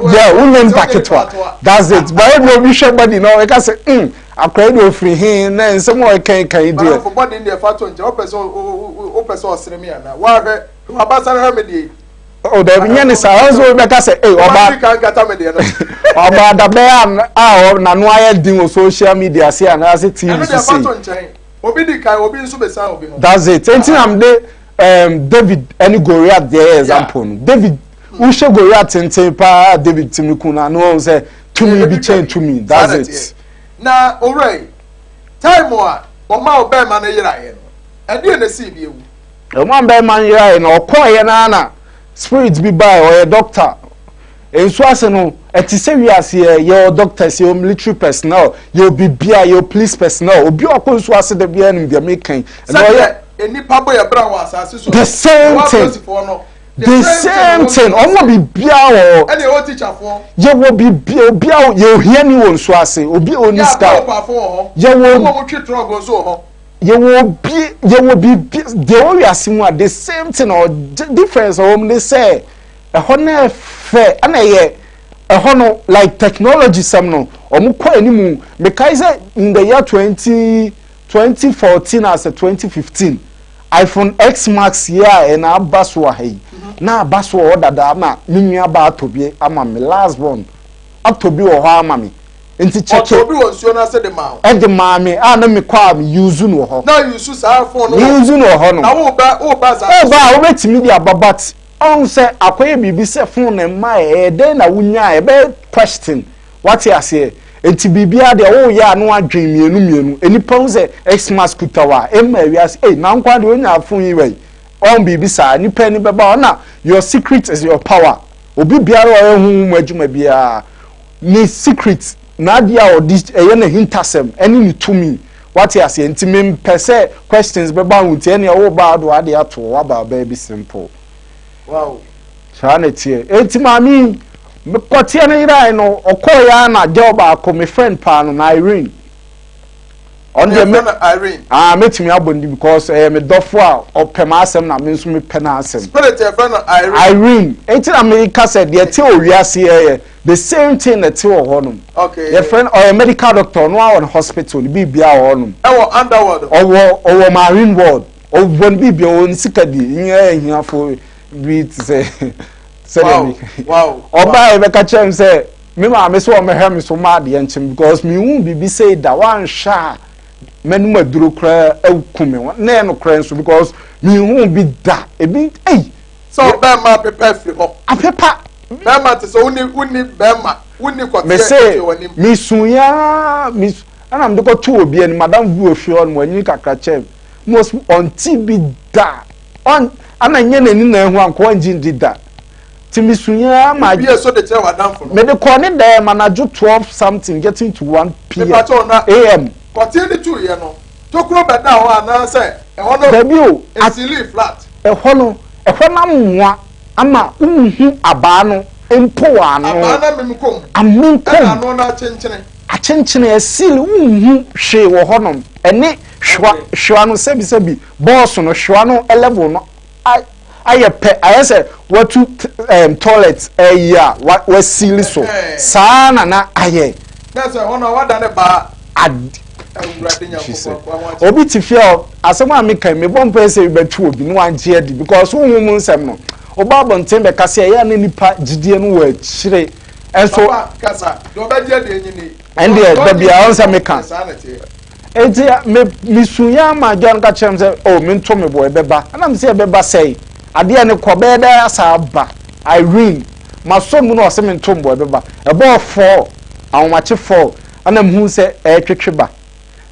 yɛ wonyɛ nipa ketewa. That's it. But ebi obi hwɛ body na ɔka sɛ mm akora yi deɛ ofiri he na nsɛm a ɔka kan yi deɛ. Madamfo body deɛ fa to nkyɛn wopɛ sɛ wopɛ sɛ ɔsere me anaa wahwɛ wabasa no hwɛ me deɛ yi. Oh, dabi nyɛ ne saa ɔnso obi bɛka sɛ ee ɔbaa ɔbaa dabɛ a a n'ano ayɛ den wɔ social media se anaasɛ tv so sei. Obi di kan obi nso bɛsan obi ho. That's it enti na mede um, David ɛne Goliath deɛ yɛ example no David wohyɛ Goliath tenten paa David tumi kun na ano ɔn sɛ tumi bi kyɛn tumi that's it. Na owura yi time a ɔma ɔbɛrima no yeraeɛ no ɛdeɛ na ɛsii bi ewu. Ɔma bɛrima no yeraeɛ no ɔkɔeɛ no ara na spirit bi baeɛ ɔyɛ doctor nsu ase no ɛte sɛ wiase yɛ yɛwɔ doctors yɛwɔ military personnel yɛwɔ biribiara yɛwɔ police personnel obi a ɔkɔ nsu ase da biara nim deɛ meka yi ɛna ɔyɛ nnipa bɔ yɛ bra wɔ asase so the same thing the same thing ɔmo biribiara wɔ hɔ ɛna yɛwɔ teacherfoɔ yɛwɔ biribiara obiara yɛ ohiani wɔ nsu ase obi a ɔni sika yɛwɔ ɔmo a wɔtwe trɔg nso wɔ hɔ. Yɛwɔ obi yɛwɔ biribi deɛ ɛwɔ wiase mu a the same thing or difference ɛwɔ mu ne sɛ ɛhɔ no ɛfɛ ɛna ɛyɛ ɛhɔ no like technology sɛm no wɔn kɔ anim mekae sɛ in the year 2014 asɛ 2015 iPhone X Max yi a ɛna aba so wɔ ha yi na aba so wɔ hɔ dada ama me nua ba atɔ bi ama me last born atɔ bi wɔ hɔ ama me. Nti kyɛkyɛ. Ɔtɔɔ bi wɔ nsuo no ase de maa wo. Ɛde maa me a na me kɔ a me use no wɔ hɔ. Na use saa phone no wɔ. Me use no wɔ hɔ nom. Na wo ba wo ba asase so. Wo ba a wobɛtumi de aba but ɔhu sɛ akɔyɛ biribi sɛ phone no mma ɛ ɛyɛ dɛn na wo nyaa ɛbɛyɛ question wate aseɛ nti biribiara deɛ wo yɛ a na wadwen mmienu mmienu nnipa hu sɛ xmas kuta wo a ɛmma wiase ei na nkoa deɛ onyaa phone yi wai ɔhu biribi saa nnipa ani bɛba hɔ na your secret is your power obi biara a ɔyɛ honhom mu adwuma biara ne secret, n'adeɛ a ɔde ɛyɛ n'ahintasɛm ɛne ne tumi wate aseɛ nti mempɛ sɛ questions bɛba ho nti ɛneɛ wo ba ado adeɛ ato hɔ waba abɛɛ bi simple. Wow. Saa na ɛteɛ enti maame yi mekɔteɛ no yerae no ɔkɔɔ yɛ na girl baako me friend paa no na Irene ɔno deɛ me Irene ah metumi abɔ ne because ɛyɛ me dɔfo a ɔpɛ m'asɛm na me nso mepɛ n'asɛm. Spirit yɛfrɛ no Irene. Irene eti na meka sɛ deɛ ɛte wɔ wiase yɛyɛ the same thing na ɛte wɔ hɔnom. Okay. Yɛfrɛ no ɔyɛ medical doctor ɔno ara wɔ ne hospital ne biribiara wɔ hɔnom. Ɛwɔ underworld. Ɔwɔ ɔwɔ marine world ɔwɔ ne biribiara ɔwɔ ne sika di nyɛ ahiafo bi te sɛ sɛdeɛ mi. Wow. Ɔbaa yɛ bɛka kyerɛ m sɛ. Me maame sɛ ɔmmɛhwɛ me so ma adeɛ nkye me because menhuu biribi sei da wanhwɛ a m'anom aduro koraa aku me na ɛyɛ nokorɛ nso because menhuu bi da ebi ei. Sɛ ɔbɛrima apepa afiri hɔ. Apepa. Bɛrima te sɛ wonni wonni bɛrima wonni kɔteɛ ɛfiri w'anim. Mese mesu yaa mesu ɛna mede kɔto obi anim madam bi wɔ fie hɔ nom wanyini kakra kyɛn me na ɔse ɔnte bi da ɔn ɛna nyɛ n'ani na ahu anka ɔngye ndi da. Nti mesuiɛ ara ma. Wobie so de kyerɛ w'adamfo no. Mede kɔɔ ne dɛm anadwo 12 something getting to 1 pm. Mepakyɛw na. AM. Kɔteɛ no tuiɛ no, tokuro bɛdaa hɔ anaasɛ ɛhɔ no. Dabi o. Esilii flat. Ɛhɔ no, ɛhɔ no amoa ama wonhu abaa no mpo wɔ ano. Abaa no amem kɔ mu. Amem kɔ mu. Ɛna ano no akyenkyene. Akyenkyene, asili, wonhu hwee wɔ hɔnom. Ɛne hwewa, hwewa no sɛbisɛbi, bɔɔso no, hwewa no level no ayɛ pɛ ayɛ sɛ watu ɛɛm toilet ɛyi a wa wasili so saa na na ayɛ. Na sɛ hɔ no wada ne baa. Ad obi te fie a asɛm a meka yi mebɔ mpae sɛ bɛto obi na wagye adi because honhom mu nsɛm no. Woba abɔnten bɛka sɛ ɛyɛ a na nipa gyidie no wɔ akyire. Ɛnso. Papa kasa deɛ ɔbɛgye deɛ nyini. Ɛndeɛ da biara ɔn sɛ meka. Enti me mesu yɛ ama John ka kyerɛ me sɛ oh mento me bo ɛbɛba. Ɛna me sɛ ɛbɛba sɛe. Adeɛ no kɔ bɛyɛ dɛ asa aba. Irene masɔ mu na ɔse mento me bo ɛbɛba. Ɛbɔɔ fɔɔ ahomakye fɔɔ ɛna mehu sɛ ɛretwetwe ba.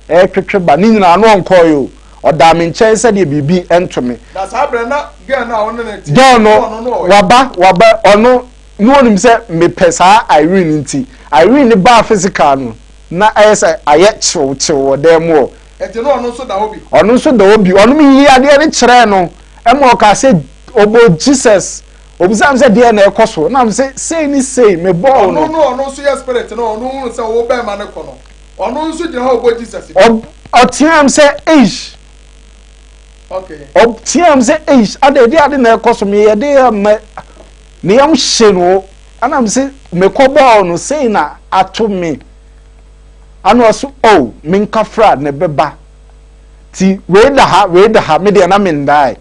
Ɛretwetwe ba ne nyinaa na ɔnkɔɔeɛ o. Ɔdaa me nkyɛn sɛdeɛ biribi nto me. Na saa berɛ na girl no a wo ne no te Girl no ɔno no ɔwɔ waba waba ɔno na ɔnim sɛ mepɛ saa Irene nti Irene no baa physical no na ayɛ sɛ ayɛ kyew kyew wɔ dan mu hɔ. Nti na ɔno nso da hɔ bi? Ɔno nso da hɔ bi. Ɔno meyii adeɛ no kyerɛɛ no ma ɔkaa sɛ ɔbɔ Jesus. Ɔbisaa me sɛ deɛn na ɛkɔ so na mese sei ne sei mebɔɔ no. Ɔno no ɔno nso yɛ spirit no ɔno hunu sɛ wo bɛɛma no kɔ no ɔno nso gyina hɔ ɔbɔ Jesus bi. Ɔteaam sɛ eish. Okay. Ɔteaam sɛ eish adɛn ɛdeɛ ade na ɛkɔ so meyɛ de ama ne yam hye no ɛna mese mekɔ bɔɔ no sei na ato me ana ɔso oh menkafra na ɛbɛba ti wei da ha wei da ha me deɛ na mendae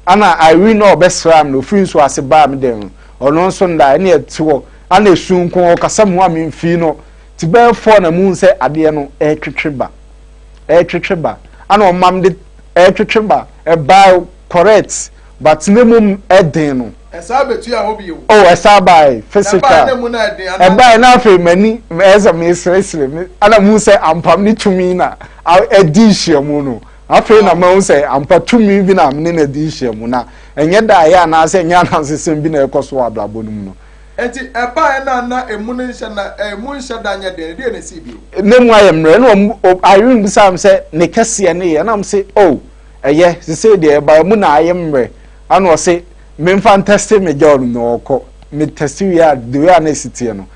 ana Irene na ɔbɛsraa me no ofiri nso ase baa me dɛm no ɔno nso ndae ɛne ɛte hɔ ana esu nko ɔkasa mu a memfii no ti bɛyɛ fɔɔ na muhu sɛ adeɛ no ɛretwetwe ba ɛretwetwe ba ana ɔmam de ɛretwetwe ba ɛbaa correct but ne mu ɛden no. Ɛsan betua hɔ bio. Oh, ɛsan bae physical. Ɛbae na mu na ɛden anaa? Ɛbae na afei m'ani ɛyɛ sɛ meseresere me ana mu sɛ ampa me tumi na ɛdi nhyiamu no. Afei na mahu sɛ ampa tumi bi na me ne no adi nhyiamu na ɛnyɛ daeɛ anaasɛ ɛnyɛ anansesɛm bi na ɛkɔ so wɔ abrabɔ no mu no. Enti ɛbae na na emu no nhyɛ na emu nhyɛ da nyɛ den, ɛdeɛn na ɛsii bio? Na mu ayɛ mmerɛ ɛna wɔn Irene bisaa me sɛ ne kɛseɛ ne yɛ ɛna me se oh ɛyɛ sesei deɛ ɛbae mu na ayɛ mmerɛ ɛna ɔse Memfa ntɛste me girl no na ɔkɔ. Me tɛste wie a, the way a na esi teɛ no,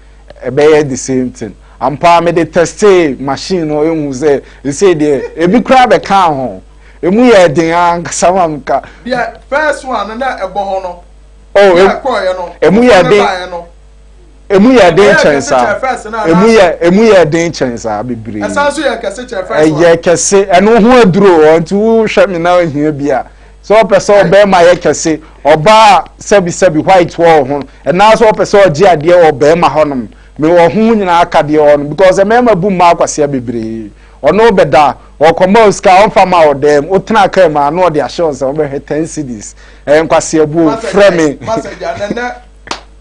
ɛbɛyɛ the same thing. Ampa ara mede tɛstee machine no ehu sɛ esei deɛ ebi koraa bɛkaa ho. Emu yɛɛ den ankasa ma meka. Deɛ first one no na ɛbɔ hɔ no, Oh, deɛ ɛkɔɔeɛ no, emu yɛɛ ɔno den. baeɛ no. Emu yɛ den Ɛyɛ kyɛn kɛse saa. kyɛn first no Emu anaasɛ? yɛ emu yɛ den kyɛn saa bebree. Ɛsan nso yɛ kɛse kyɛn first one. Ɛyɛ kɛse. Ɛno ho aduro wɔ hɔ nti wohwɛ me na ohia bi a. Sɛ ɔpɛ sɛ ɔbɛrima yɛ kɛse, ɔbaa a sɛbi sɛbi white wɔ wo ho, ɛnaa sɛ ɔpɛ sɛ ɔgye adeɛ wɔ bɛrima hɔnom. Mewɔ ho nyinaa akadeɛ wɔ hɔnom because mmarima bu mmaa kwasea bebree. Ɔne wo bɛda, ɔkɔma wo sika a ɔmfa ma wo dɛm, wotena kaa mu a na ɔde ahyɛ wo nsa wobɛhwɛ ten cedis. Ɛyɛ nkwaseabuo, frɛ me. Masa gya nɛnɛ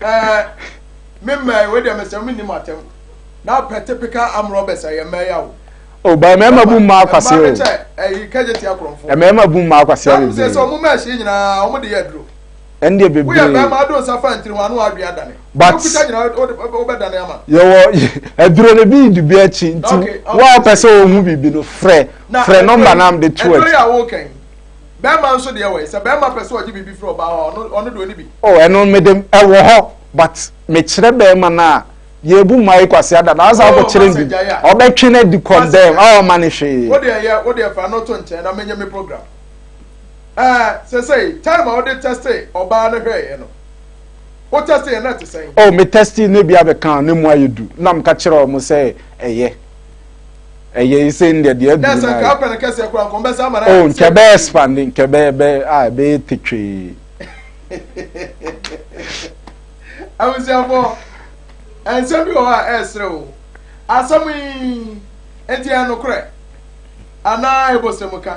ɛɛ me mmaa wei deɛ mesɛ me nim atɛm na pɛ typical arm robbers ɛyɛ mmaa yi awo. O ba mmarima bu mmaa kwasea o. Mmaa o. no kyɛ ɛyi kɛgye tia korɔmfo. Mmarima bu mmaa kwasea bebree. Na sɛ ɔmo mmaa hyɛ nyinaa ɔmo de yɛ aduro. Ɛndeɛ bebree. Woyɛ bɛrima ado nsa fa ntiri ho ano adwene adane. But okuta nyinaa wobɛdane ama. Yɛwɔ aduro no bi di bi akyi nti wo a wopɛ sɛ ohu biribi no frɛ frɛ nɔmba na de to akyi. Aduro yi a woka yi bɛrima nso deɛ wɔ yi sɛ bɛrima pɛ sɛ ɔgye biribi firi ɔbaa hɔ ɔno ɔno deɛ ɔni bi. Oh ɛno mede ɛwɔ hɔ but mekyerɛ bɛrima no a Yɛbu mmaa yi kwasea dada asa Oh, akɔkyerɛ Master bi Jaya. ɔbɛtwe no adi condemn Master a ɔma no hwee. Wo deɛ yɛ wo deɛ fa no to nkyɛn na menyɛ me program. Ɛɛ sɛsɛyi time a wode tɛste ɔbaa no hwɛɛyɛ no wo tɛste yɛ na ɛte sɛn? Oh me tɛste na ebi abɛka a na emu ayɛ du na meka kyerɛ wɔn sɛ ɛyɛ ɛyɛ sɛ ndeɛ deɛ Na aduru sɛ no nka ayɛ. apɛ no kɛseɛ koraa nka ɔmbɛsa ama no Oh ayɛ nka ɛbɛyɛ expand nka ɛbɛyɛ ɛbɛyɛ a ɛbɛyɛ tetwee. Abusuafo, nsɛm bi wɔ hɔ a ɛresere wo. Asɛm yi, enti ɛyɛ nokorɛ anaa ɛbɔsɛmuka?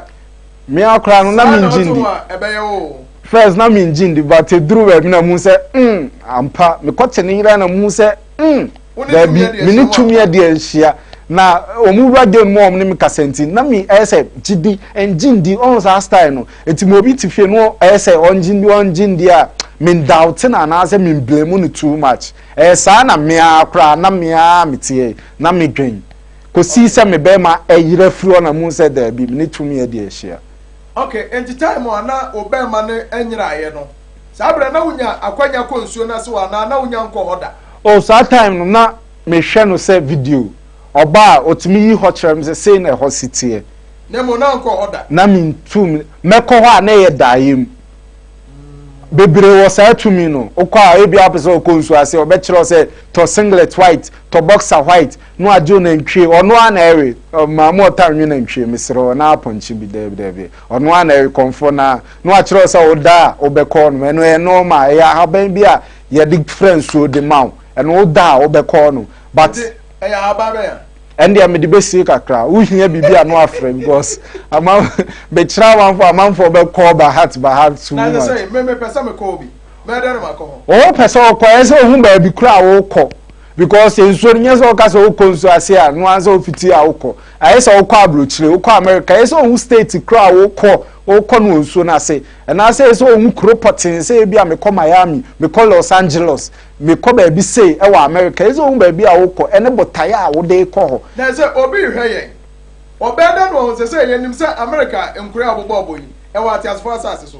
Me ara koraa no na Saa na mengye woto ndi. ho a, ɛbɛyɛ wo o. First na mengye ndi but eduru baabi na muhu sɛ mm ampa mekɔte ne yere na muhu sɛ mm Wo ne tumi daabi adi me ne ahyia mu tumi ampa. adi anhyia na wɔn wura game mu a wɔn ne me kasa nti na me ɛyɛ sɛ gyidi ngye ndi ɔn saa style no nti ma obi te fie no ɛyɛ sɛ ɔngye ndi ɔngye ndi a me doubt no anaasɛ me blame no too much ɛyɛ saa na me ara koraa na me ara me teɛ na me dwen kɔsii sɛ me bɛrima ɛyera firi hɔ na muhu sɛ daabi me ne tumi adi ahyia. Okay, nti time a na wo bɛrima no nyeraeɛ no, saa berɛ na wonya akwanya kɔ nsuo no ase hɔ anaa na wonya nkɔ hɔ da? Oh saa time no na mehwɛ no sɛ video, ɔba a ɔtumi yi hɔ kyerɛ me sɛ sei na ɛhɔ si teɛ. Na mmom na wonkɔɔ hɔ da? Na mentu, mɛkɔ hɔ a na ɛyɛ daeɛ mu. Bebree wɔ saa tumi no. Wokɔ a, ebia wopɛ sɛ wokɔ nsuo ase, ɔbɛkyerɛ wo sɛ tɔ singlet white, tɔ boxer white, na wagye wo nantwie. Ɔno ara na ɛwe. Maame ɔtaa nwe nantwie, mesrɛ wo, na apɔnkye bi, daabi daabi. Ɔno ara na ɛwe, kɔmfoɔ no ara. Na wakyerɛ wo sɛ woda a, wobɛkɔ hɔnom. Ɛno ɛyɛ normal, ɛyɛ ahaban bi a yɛde frɛ nsuo de ma wo. Ɛno woda a, wobɛkɔ hɔnom. But. Nti ɛyɛ ahaban bɛn a? Ɛndeɛ mede bɛsie kakra. Wohia biribi a na wafrɛ because ama mekyerɛ amanfoɔ amanfoɔ bɛkɔ by heart by heart too Na much. sɛ me mepɛ sɛ mekɔ obi, mɛyɛ dɛn na makɔ hɔ? Wo pɛ sɛ wokɔ ɛyɛ sɛ wohu baabi koro a wokɔ because nsuo no nyɛ sɛ woka sɛ wokɔ nsuo ase a no ara sɛ wofiti a wokɔ. Ɛyɛ sɛ wokɔ aburokyire, wokɔ America, ɛyɛ sɛ wohu state koro a wokɔ wokɔ no wɔ nsuo no ase. Ɛnaasɛ ɛyɛ sɛ wohu kuro pɔtee sɛ ebi a mekɔ Miami, mekɔ Los Angeles. Mekɔ baabi sei wɔ Amerika. Ɛsɛ sɛ wohu baabi a wokɔ ne botaeɛ a wode rekɔ hɔ. Na sɛ obi rehwɛ yɛn, ɔbɛyɛ dɛn na wahu sɛ sɛ yɛnim sɛ Amerika nkurow a wɔbobɔɔ bɔ yi, ɛwɔ ateasefo asase so,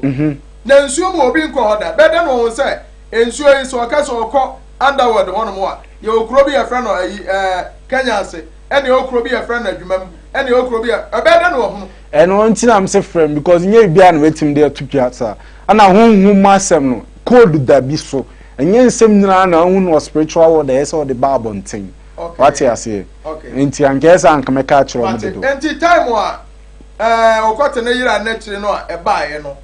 na nsuo mu obi nkɔɔ hɔ da? Ɛbɛyɛ dɛn na wahu sɛ nsuo yi, sɛ ɔka sɛ ɔkɔ Underworld hɔnom a, yɛwɔ kuro bi yɛfrɛ no ayi ɛɛ Kenya ase, ɛna yɛwɔ kuro bi yɛfrɛ no Adwumam, ɛna yɛwɔ kuro bi yɛ, ɛbɛyɛ dɛn na wahunu? Ɛno nti na mese frɛ me because nyɛ biribiara na mɛtumi de ato dwa saa. Ɛna honhom mu asɛm no, code da bi so. Ɛnyɛ nsɛm nyinaa na ahu no wɔ spiritual world a ɛyɛ sɛ ɔde ba abɔnten. Wate aseɛ? Nti anka ɛyɛ sɛ anka mɛka akyerɛ wɔn dodo. Nti time a ɛɛ ɔkɔte ne yera n'akyiri no a ɛbaeɛ no,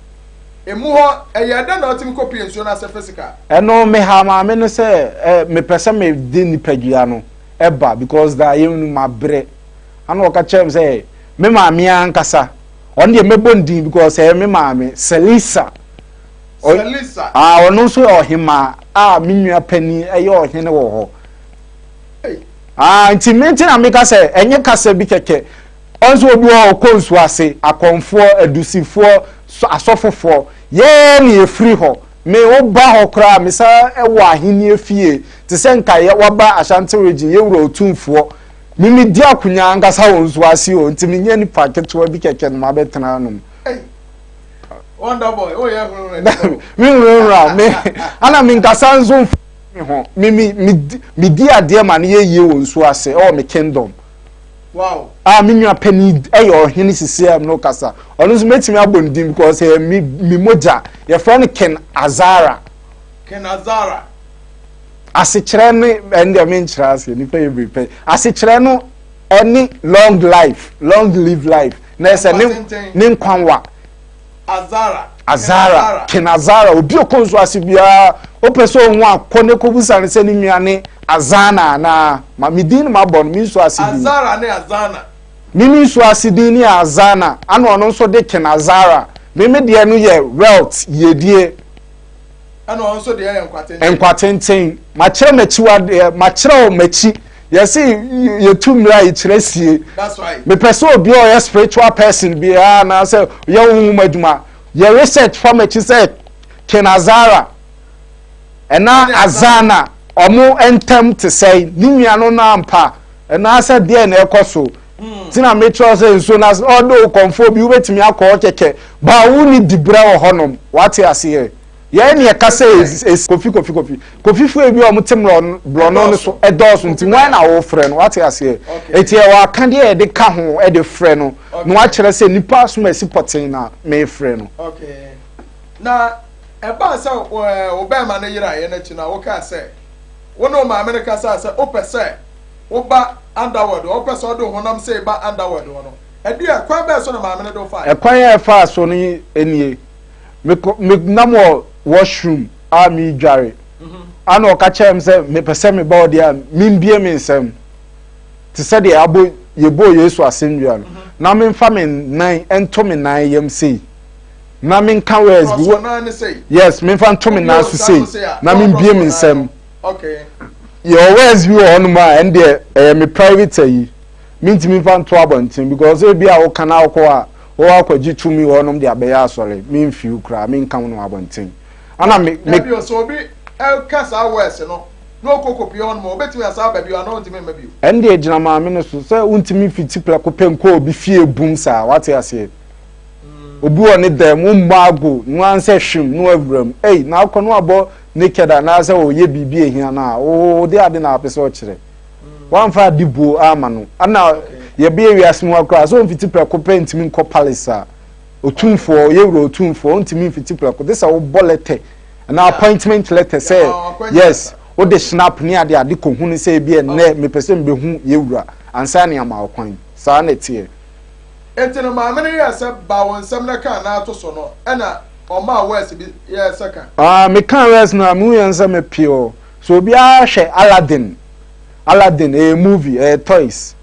emu hɔ ɛyɛ dɛn na ɔtumi kɔpie nsuo no ase physical? Ɛno meha maame no sɛ ɛ mepɛ sɛ mede nipadua no ɛba because da yɛn no mabrɛ. Ana ɔka kyerɛ me sɛ me maame ankasa ɔno deɛ mɛbɔ ne din because ɛyɛ me maame Selisa. Selisa. Ah, ɔno nso yɛ ɔhemaa a me nua panin yɛ ɔhene wɔ hɔ. Ah, nti me nti na meka sɛ ɛnyɛ kasa bi kɛkɛ. Ɔnso obi wɔ ɔkɔ nsuo ase, akɔmfoɔ, adusifoɔ, asɔfofoɔ. Yɛɛ ne yɛfiri hɔ. Me woba hɔ koraa me sa wɔ ahennie fie te sɛ nka yɛ waba Ashanti region yɛwura otumfoɔ. Me medi akonya ankasa wɔ nsuo ase o nti menyɛ nipa ketewa bi kɛkɛ na mabɛtena anom. Wonder boy, oh yeah, me nwurawura me ana me nkasa nso nfa me ho me me me me di adeɛ ma no yɛ yie wɔ nsuo ase ɛwɔ me kingdom. Wow. A me nua panyin ɛyɛ ɔhene sisi a no kasa ɔno nso mɛtumi abɔ ne din because ɛyɛ me me mogya yɛfrɛ no Ken Azara. Ken Azara. Asekyerɛ ne ɛn deɛ menkyerɛ aseɛ nipa yɛ biri pɛ asekyerɛ no ɛne long life long live life na ɛsɛ ne ne nkwa wa. Azara. Azara Ken Azara obi okɔ nso ase biara wopɛ sɛ ohun akɔ ne kɔbusa ne sɛ ne nua ne Azana anaa ma me din no ma bɔ no me nso ase din. Azara ne Azana. Me me nso ase din ne Azana ana ɔno nso de Ken Azara me me deɛ no yɛ wealth yiedie. Ɛna ɔno nso deɛ yɛ nkwatenten. Nkwatenten makyerɛ m'akyiwadeɛ makyerɛ wo m'akyi yɛse yɛtu mmerɛ a yɛkyerɛ sie mepɛ sɛ obi a ɔyɛ spiritual person biara anaasɛ yɛ honhom adwuma yɛ research fa m'akyi sɛ Ken Azara ɛna Azana ɔmo ntam te sɛe ne nua no no ampa ɛnaasɛ deɛ na ɛkɔ so nti na mekyerɛ sɛ nsuo no ase ɔde wo kɔmfoɔ bi wobɛtumi akɔ hɔ kɛkɛ baa wo ne dibrɛ wɔ hɔnom wate aseɛ Yɛn ne yɛka sɛ esi kofi kofi kofi kofi fo ebi a wɔn te mlɔ borɔno no so ɛdɔɔso nti wɔn na wɔfrɛ no wate aseɛ eti ɛwɔ akadeɛ a yɛde ka ho ɛde frɛ no na wakyerɛ sɛ nipa asom asi pɔten na mefrɛ no. Okay. Na ɛbaa sɛ wo bɛrima no yeraeɛ no akyi no a wokaa sɛ wo ne wo maame no kasaa sɛ wopɛ sɛ woba underworld hɔ wopɛ sɛ wode wo honam sei ba underworld hɔ no ɛdeɛ kwan bɛɛ so na maame no de wo faeɛ? Ɛkwan a ɛfaa so no nie. Mekɔ me nam wɔ washroom a meredware ana ɔka kyerɛ me sɛ mepɛ sɛ meba hɔ deɛ a membie me nsam te sɛ deɛ abɔ yɛbɔɔ Yesu asɛnnua no na memfa me nan nto me nan yam sei na menka words bi yes memfa nto me nan so sei na membie me nsam yɛwɔ words bi wɔ hɔnom a ɛndeɛ ɛyɛ me private ayi mentumi mfa nto abɔnten because ebi a woka na wokɔ a Wo akɔgye tumi wɔ hɔnom de abɛyɛ asɔre, me mfi wo koraa, me nka wo no abɔnten. Ana me, me. Dabi o, sɛ obi ka saa words no na ɔkɔ kɔpie hɔnom a, ɔbɛtumi asan aba bio anaa ɔntumi mma bio? Ɛnde gyina maame no so, sɛ wontumi mfiti prɛko pɛ nkɔ obi fie bum saa, wate aseɛ? Obi wɔ ne dan mu, wommɔ ago, no ara sɛ hwim na wawura mu. Ei, na akɔ no abɔ naked anaasɛ ɔyɛ biribi a ehia no a, wo de ade na apɛ sɛ ɔkyerɛ. Wamfa ade buo ama no. Ana yɛbɛyɛ wiase mu akora sɛ ɔmfiti prɛko pɛ ntumi nkɔ palace a otumfoɔ yɛwura otumfoɔ ɔntumi mfiti prɛko de sɛ wobɔ lɛtɛ. Anaa appointment letter sɛ yes wode snap ne ade ade kɔhu no sɛ ebi ɛnnɛ mepɛ sɛ mebɛhu yɛwura ansa ne ama wo kwan. Saa na ɛteɛ. Enti no maame no yɛɛ sɛ ba wo nsɛm na ka na ato so no ɛna ɔmaa worse bi yɛɛ sɛ ka. Ah mekaa worse no a mehu yɛn sɛ me pure so obiara hwɛ Aladdin Aladdin ɛyɛ movie ɛyɛ toys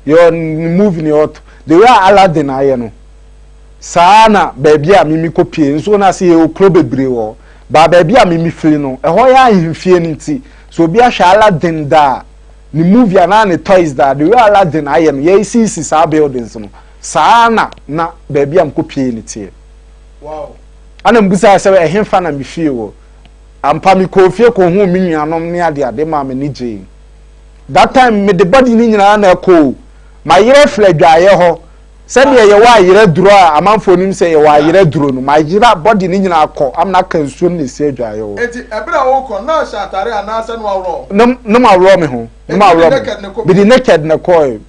yɛ movie ne ɔto the way a Aladdin ayɛ no saa na baabi a mimi kɔ pie nso na ase yɛ okuro bebree wɔ ba baabi a mimi firi no ɛhɔ yɛ ahemfie no nti so obi ahwɛ Aladdin da a ne movie anaa ne toys da the way Aladdin ayɛ no yɛsisi saa buildings no saa na na baabi a mekɔ pie no teɛ. Wow. Ana mbusaa sɛ ɛhefa na me fie wɔ. Ampa mekɔɔ fie kɔhuu me nuanom ne adeade maa m'ani gyee. That time mede body no nyinaa na ɛkɔ o. Mayerɛ firi adwaeɛ hɔ. Sɛdeɛ yɛwɔ ayerɛ duro a amanfoɔ nim sɛ yɛwɔ ayerɛ duro no, mayera body no nyinaa kɔ amena aka nsuo no na ɛsi adwaeɛ hɔ. Enti ɛberɛ a worekɔ no na ɔhyɛ atare anaasɛ na waworɔ wo ho? Na na maworɔ me ho. Na Enti wode maworɔ me ho. naked na ɛkɔ Mede bio? naked na ɛkɔɔe.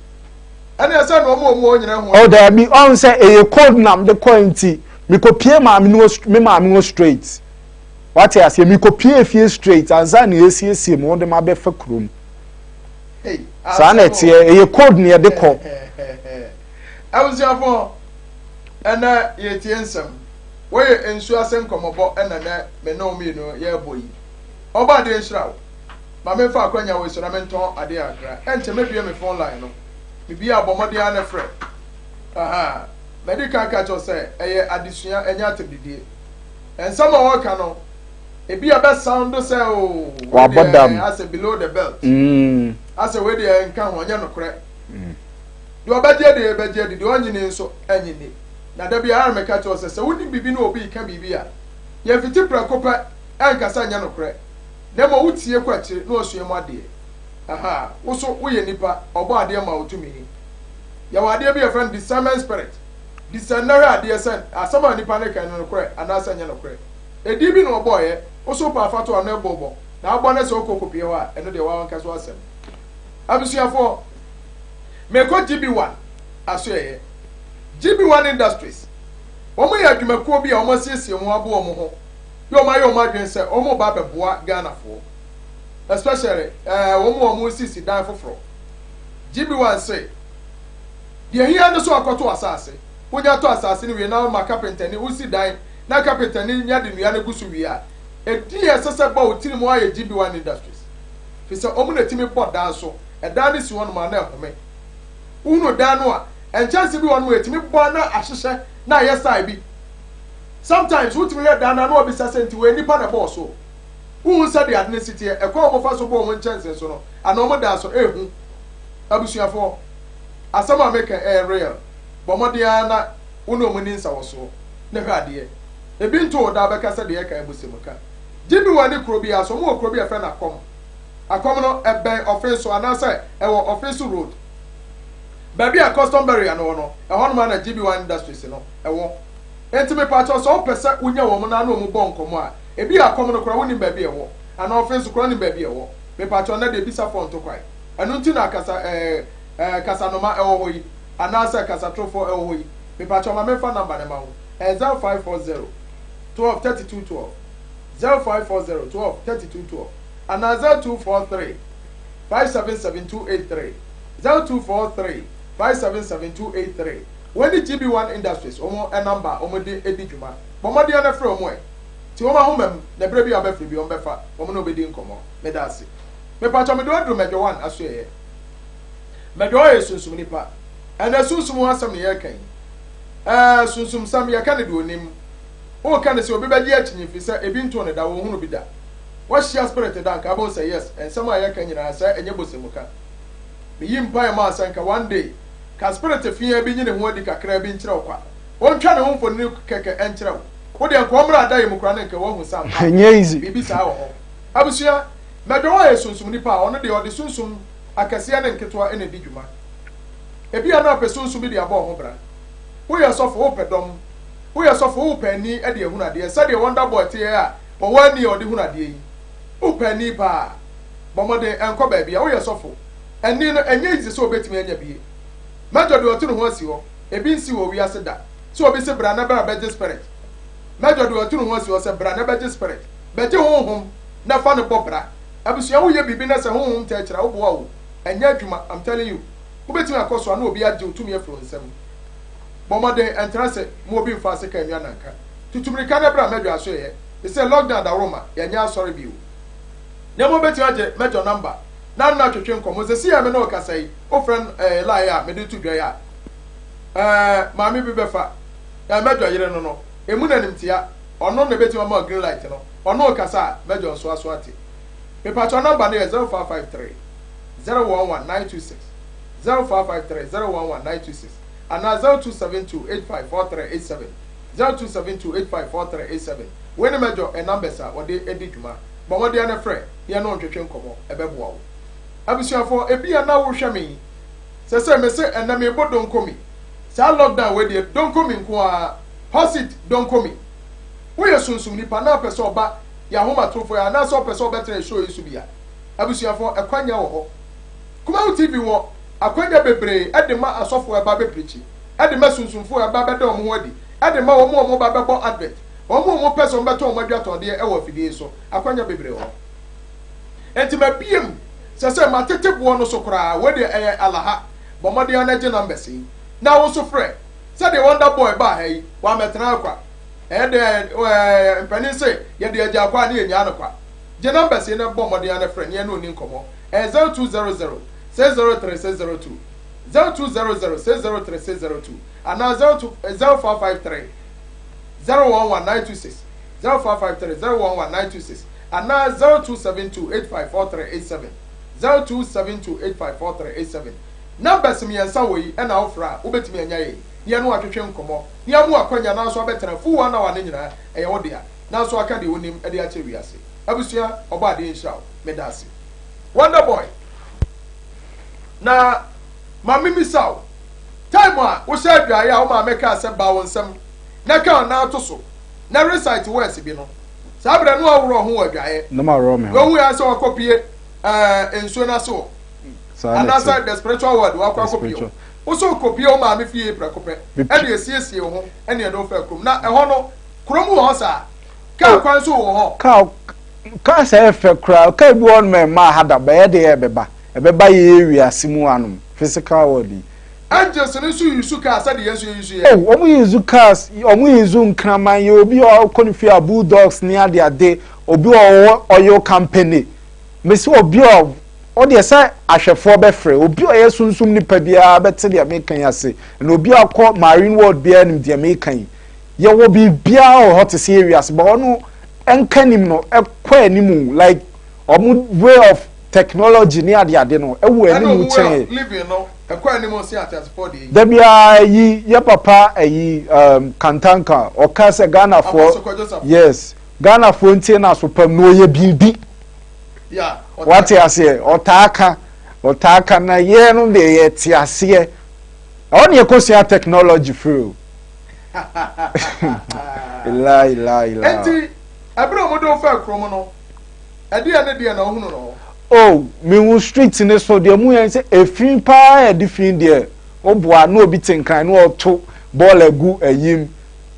Ɛneɛ sɛ na wɔn a wɔn wɔ hɔ nyinaa hu Oh daabi, ɔhu sɛ ɛyɛ cold na mede kɔe nti, mekɔpie maame no hɔ, me maame hɔ straight. Wate aseɛ, mekɔpie fie straight ansa na yɛasiesie me ho de mabɛfa kurom. Hey, Saa na asɛm o. ɛteɛ, ɛyɛ cold na yɛde kɔ. Abusuafoɔ, ɛnɛ yɛretie nsɛm. Wɔyɛ nsuo ase nkɔmmɔbɔ ɛna nɛ me ne wo mmienu yɛrebɔ yi. Ɔbɔadeɛ nhyira wo. Ma memfa akwanya wei so na mentɔn adeɛ kakra. Ɛnkyɛ mɛbue me phone line no. Mebue a, bɔ mmɔden ara na frɛ. Ahaa. Madi kan aka akyerɛ wo sɛ ɛyɛ adesua, ɛnyɛ atɛmdidie. Nsɛm a wɔreka no, ebi a ɛbɛ sound sɛ oo, wei Wabɔ deɛ dam. asɛ below the belt. Mm. Asɛ wei deɛ nka ho, ɛnyɛ nokorɛ. Deɛ ɔbɛgye adi bɛgye adi, deɛ ɔnnye nni nso nnye nni. Na da biara na meka kyerɛ wo sɛ, sɛ wonim biribi na obi reka biribi a, yɛmfiti prɛko pɛ nka sɛ ɛnyɛ nokorɛ, na mmom wotie kɔ akyire na wasua mu adeɛ. Ahaa, wo nso woyɛ nipa, Ɔbɔadeɛ ma wo tumi. Yɛwɔ adeɛ bi a yɛfrɛ no discernment spirit. Discern na hwɛ adeɛ sɛ asɛm a nipa no reka no nokorɛ anaasɛ ɛnyɛ nokorɛ. Edin bi na ɔbɔeɛ, wo nso wopɛ afa to ano bɔ bɔ, na wobɔ na sɛ wokɔ kɔpie hɔ a, ɛno deɛ w'ankasa w'asɛm. Abusuafoɔ, merekɔ GB1 asoɛeɛ. GB1 Industries, wɔn yɛ adwumakuo bi a wɔn asiesie wɔn ho aboa wɔn ho, yɛ wɔn ayɛ wɔn adwene sɛ wɔn reba abɛboa Ghanafoɔ, especially ɛɛ wɔn a wɔn resisi dan foforɔ. GB1 se, deɛ ɛhia ne sɛ wɔakɔto asaase. Wonya tɔ asaase no wie na woma kapentani, wosi dan na kapentani nya de nnua no gu so wie a, edin a ɛsɛ sɛ ɛbɔ wo tirim ara yɛ GB1 Industries. Firi sɛ wɔn na ɛtumi bɔ dan so. Ɛdan no si hɔnom a na ɛhome. Wohunu dan no a, nkyɛnse bi wɔ hɔnom a ɛtumi bɔ na ahyehyɛ na ayɛ style bi. Sometimes wotumi hwɛ dan no a na wabisa sɛ nti wei nnipa na ɛbɔɔ so? Wohu sɛdeɛ ade no si teɛ, ɛkwan a wɔfa so bɔ wɔn nkyɛnse so no, anaa wɔn dan so, ɛyɛ hu. Abusuafoɔ, asɛm a meka yi, ɛyɛ real. Bɔ mmɔden ara na wo ne wɔn nni nsawɔsoɔ na hwɛ adeɛ. Ebi nto wo da bɛka sɛ deɛ ɛka yɛ bosem ka. Gye bi wɔ ne kuro biara so. Wɔwɔ kuro bi a yɛfrɛ no Akɔm. Akɔm no, ɛbɛn Ɔfenso anaasɛ ɛwɔ Ɔfenso Road. Baabi a Custom Barrier no wɔ no, ɛhɔnom ara na GB1 Industries no wɔ. Enti mepakyɛw sɛ wopɛ sɛ wonya wɔn na ne wɔn bɔ nkɔmmɔ a, ebia Akɔm no koraa wonnim baabi a ɛwɔ, anaa Ɔfenso koraa wonnim baabi a ɛwɔ. Mepakyɛw, nnɛ deɛ bisa fɔn to kwae. Ɛno nti na kasa ɛɛ ɛɛ kasanoma ɛwɔ hɔ yi, anaasɛ kasatorofoɔ ɛwɔ hɔ yi. Mepakyɛw ma memfa number no ma wo. Ɛyɛ 0540 12 32 12. 0540 12 32 12 anaa 0243 577 283 0243 577 283 Wei ne GB One Industries wɔn number a wɔn de di dwuma. Bɔ mmɔden ara na frɛ wɔn ɛ. Te wɔn ahoma mu na berɛ bi a wobɛfrɛ bi wɔn bɛfa, wɔn ne wo bɛdi nkɔmmɔ. Meda ase. Mepakyɛw mede wo aduru Mɛdwɔ One asoɛeɛ. Mɛdwɔ One yɛ sunsum nipa. Ɛnɛ sunsum ho asɛm na yɛreka yi. Ɛɛ sunsumsɛm yɛka no deɛ ɔnim. Woka no sɛ obi bɛgye akyinnye firi sɛ ebi ntoo no da, wɔnhunu bi da. Woahyia spirit da anka wobɛhu sɛ yes, nsɛm a yɛka nyinaa sɛ ɛnyɛ bosɛmuka. Meyi mpaeɛ maa sɛ nka one day ka spirit feaa bi nyi ne ho adi kakraa bi nkyerɛ wo kwa. Ɔntwa ne ho mfonini kɛkɛ nkyerɛ wo. Wo deɛ nka ɔmmra adayɛ mu koraa na nka woahu sɛ ampa Ɛnyɛ easy. biribi saa wɔ hɔ. Abusua, Mɛdwɔ ayɛ sunsum nipa a ɔno deɛ ɔde sunsum akɛseɛ ne nketewa na ɛdi dwuma. Ebia na ɔpɛ sunsum bi de abɔ wo ho bra. Woyɛ sɔfo, wopɛ dɔm. Woyɛ sɔfo, wopɛ ani de ahunu adeɛ sɛdeɛ Wonder Boy teɛ a ɔwɔ ani a ɔde hunu adeɛ yi. Wopɛ ani paa. Bɔ mmɔden nkɔ baabi a woyɛ sɔfo. Ani no, ɛnyɛ easy sɛ wobɛtumi anya bie. Major deɛ ɔte ne ho asi hɔ, ebi nsii wɔ wiase da sɛ obi se bra na bra bɛgye spirit. Major deɛ ɔte ne ho asi hɔ sɛ bra na bɛgye spirit. Bɛgye honhom na fa no bɔ bra. Abusua woyɛ biribi na sɛ honhom taa akyiri a woboa wo. Ɛnyɛ adwuma I'm telling you. Wobɛtumi akɔ so a na obi agye wo tumi afiri wo nsam. Bɔ mmɔden ɛntra ase ma obi mfa asekan nnwa nanka. Tutu mmirika na bra mɛdwo asoɛeɛ. Sesei lockdown daworo ma yɛnyɛ asɔre bio. Na mmom wobɛtumi agye mɛdwo number na nna twetwe nkɔmmɔ. Sesei a me ne wo kasa yi wofrɛ ɛɛ line a mede to dwa yi a ɛɛ maame bi bɛfa ɛɛ mɛdwo yere no no. Emu na animtia. Ɔno na ebetumi ama wo green light no. Ɔno rekasa a, mɛgye ɔnso aso ate. Mepakyɛw number no yɛ 0553 011 926, 0553 011 926 anaa 0272 854387, 0272 854387. Wei ne mɛjɔ ɛ numbers a wɔde di dwuma. Bɔ mmɔden ara na frɛ na yɛne wo ntwetwe nkɔmmɔ, ɛbɛboa wo. Abusuafoɔ, ebia na wohwɛ me yi, sɛsɛ mese ɛnnɛ mebɔ donkomi. Saa lockdown wei deɛ, donkomi nko ara. Hot seat Donkomi, woyɛ sunsum nipa na wopɛ sɛ ɔba yɛn ahomatorofo yi anaasɛ wopɛ sɛ ɔbɛtena yɛn show yi so bi a, abusuafoɔ ɛkwanya wɔ hɔ. Kumawu TV wɔ akwanya bebree de ma asɔfoɔ a ɛba bɛprikyi, de ma sunsumfoɔ a ɛba bɛda wɔn ho adi, de ma wɔn a wɔba bɛbɔ advert, wɔn a wɔpɛ sɛ wɔbɛtɔn wɔn adwatɔndeɛ wɔ afidie yi so. Akwanya bebree wɔ hɔ. Enti mabue mu sɛ sɛ matete boɔ no so koraa, wei deɛ ɛyɛ alaha. Bɔ mmɔden ara na gye numbers yi na wo nso frɛ. Sɛdeɛ Wonder Boy baa ha yi, wammɛtena ha kwa. Ɛyɛ dɛn a ɛɛ mpanin se yɛde agyaa kwa a ne yɛnnyaa no kwa. Gye numbers yi na bɔ mmɔden ara na frɛ ne yɛne wo nni nkɔmmɔ. Ɛyɛ 0200 603 602, 0200 603 602 anaa 02 0553 011 926, 0553 011 926 anaa 0272 854387, 0272 854387. Numbers miensa wɔ yi na wo frɛ a wobɛtumi anya yɛn na yɛne wo atwetwe nkɔmmɔ na yɛama wo akwanya nanso abɛtena full one hour no nyinaa ɛyɛ wo dea nanso aka deɛ wonim de akyerɛ wiase. Abusua Ɔbɔadeɛ nhyira wo. Medaase. Wonder boy na ma me misa wo time a wohyɛ adwaeɛ a wo maame kaa sɛ ba wo nsam na ka wo nan to so na recite words bi no saa berɛ no aworɔ ho wɔ adwaeɛ Na maworɔ me ho. Wohu yɛ sɛ wakɔpie ɛɛ nsuo no ase hɔ Saa na anaasɛ ɛte. the spiritual world wakɔ The akɔpie hɔ spiritual. wo so kɔpie wo maame fie prɛko pɛ Mepie. ɛne esiesie wo ho ɛne ɛde wo faa kurom na ɛhɔ no kurom wɔ hɔ saa kaa Oh, kwan so wɔ hɔ kaa kaa sɛ ɛfɛ koraa kaa bi wɔ hɔ nom a ɛmmaa ha da bɛyɛ deɛ ɛbɛba ɛbɛba yɛyɛ wiase mu anom physical world yi. Angels no nso use kaa sɛdeɛ yɛn nso yɛ use yɛ Oh, wɔn use cars, wɔn use nkraman, yɛ obi a ɔkɔ ne fie a bulldogs ne ade ade, obi a ɔwɔ oil company. Mesi obi a ɔdeɛ sɛ ahwɛfoɔ bɛfrɛ, obi a ɔyɛ sunsum nipa biara bɛte deɛ meka yi ase, na obi a ɔkɔ marine world biara nim deɛ meka yi. Yɛwɔ biribiara wɔ hɔ te sɛ yɛ wiase, but ɔno ɛnka nim no ɛkɔ anim like ɔmo way of technology ne ade ade no ɛwɔ ɛne anim ɔmo way kyɛn of living no ɛkɔ anim sen ateasefoɔ deɛ yi. Da biara yi yɛ papa ayi um, Kantanka ɔka sɛ Ghanafoɔ Apostle Kwadwo Safo. yes Ghanafoɔ ntie no aso pam na ɔyɛ biribi Yeah, ɔtaa wate ka. aseɛ ɔtaa ka ɔtaa ka na yɛn no deɛ yɛte aseɛ ɛhɔ ne yɛkɔsua technology firi o ila ila ila Enti ɛberɛ a wɔde wo faa kurom no ɛdeɛ ne deɛ na wohunu no hɔ? Oh, mehu street ne so deɛ mu yɛn sɛ efi paa yɛde fi deɛ woboa na obi te nkran na ɔto bɔɔl agu ayim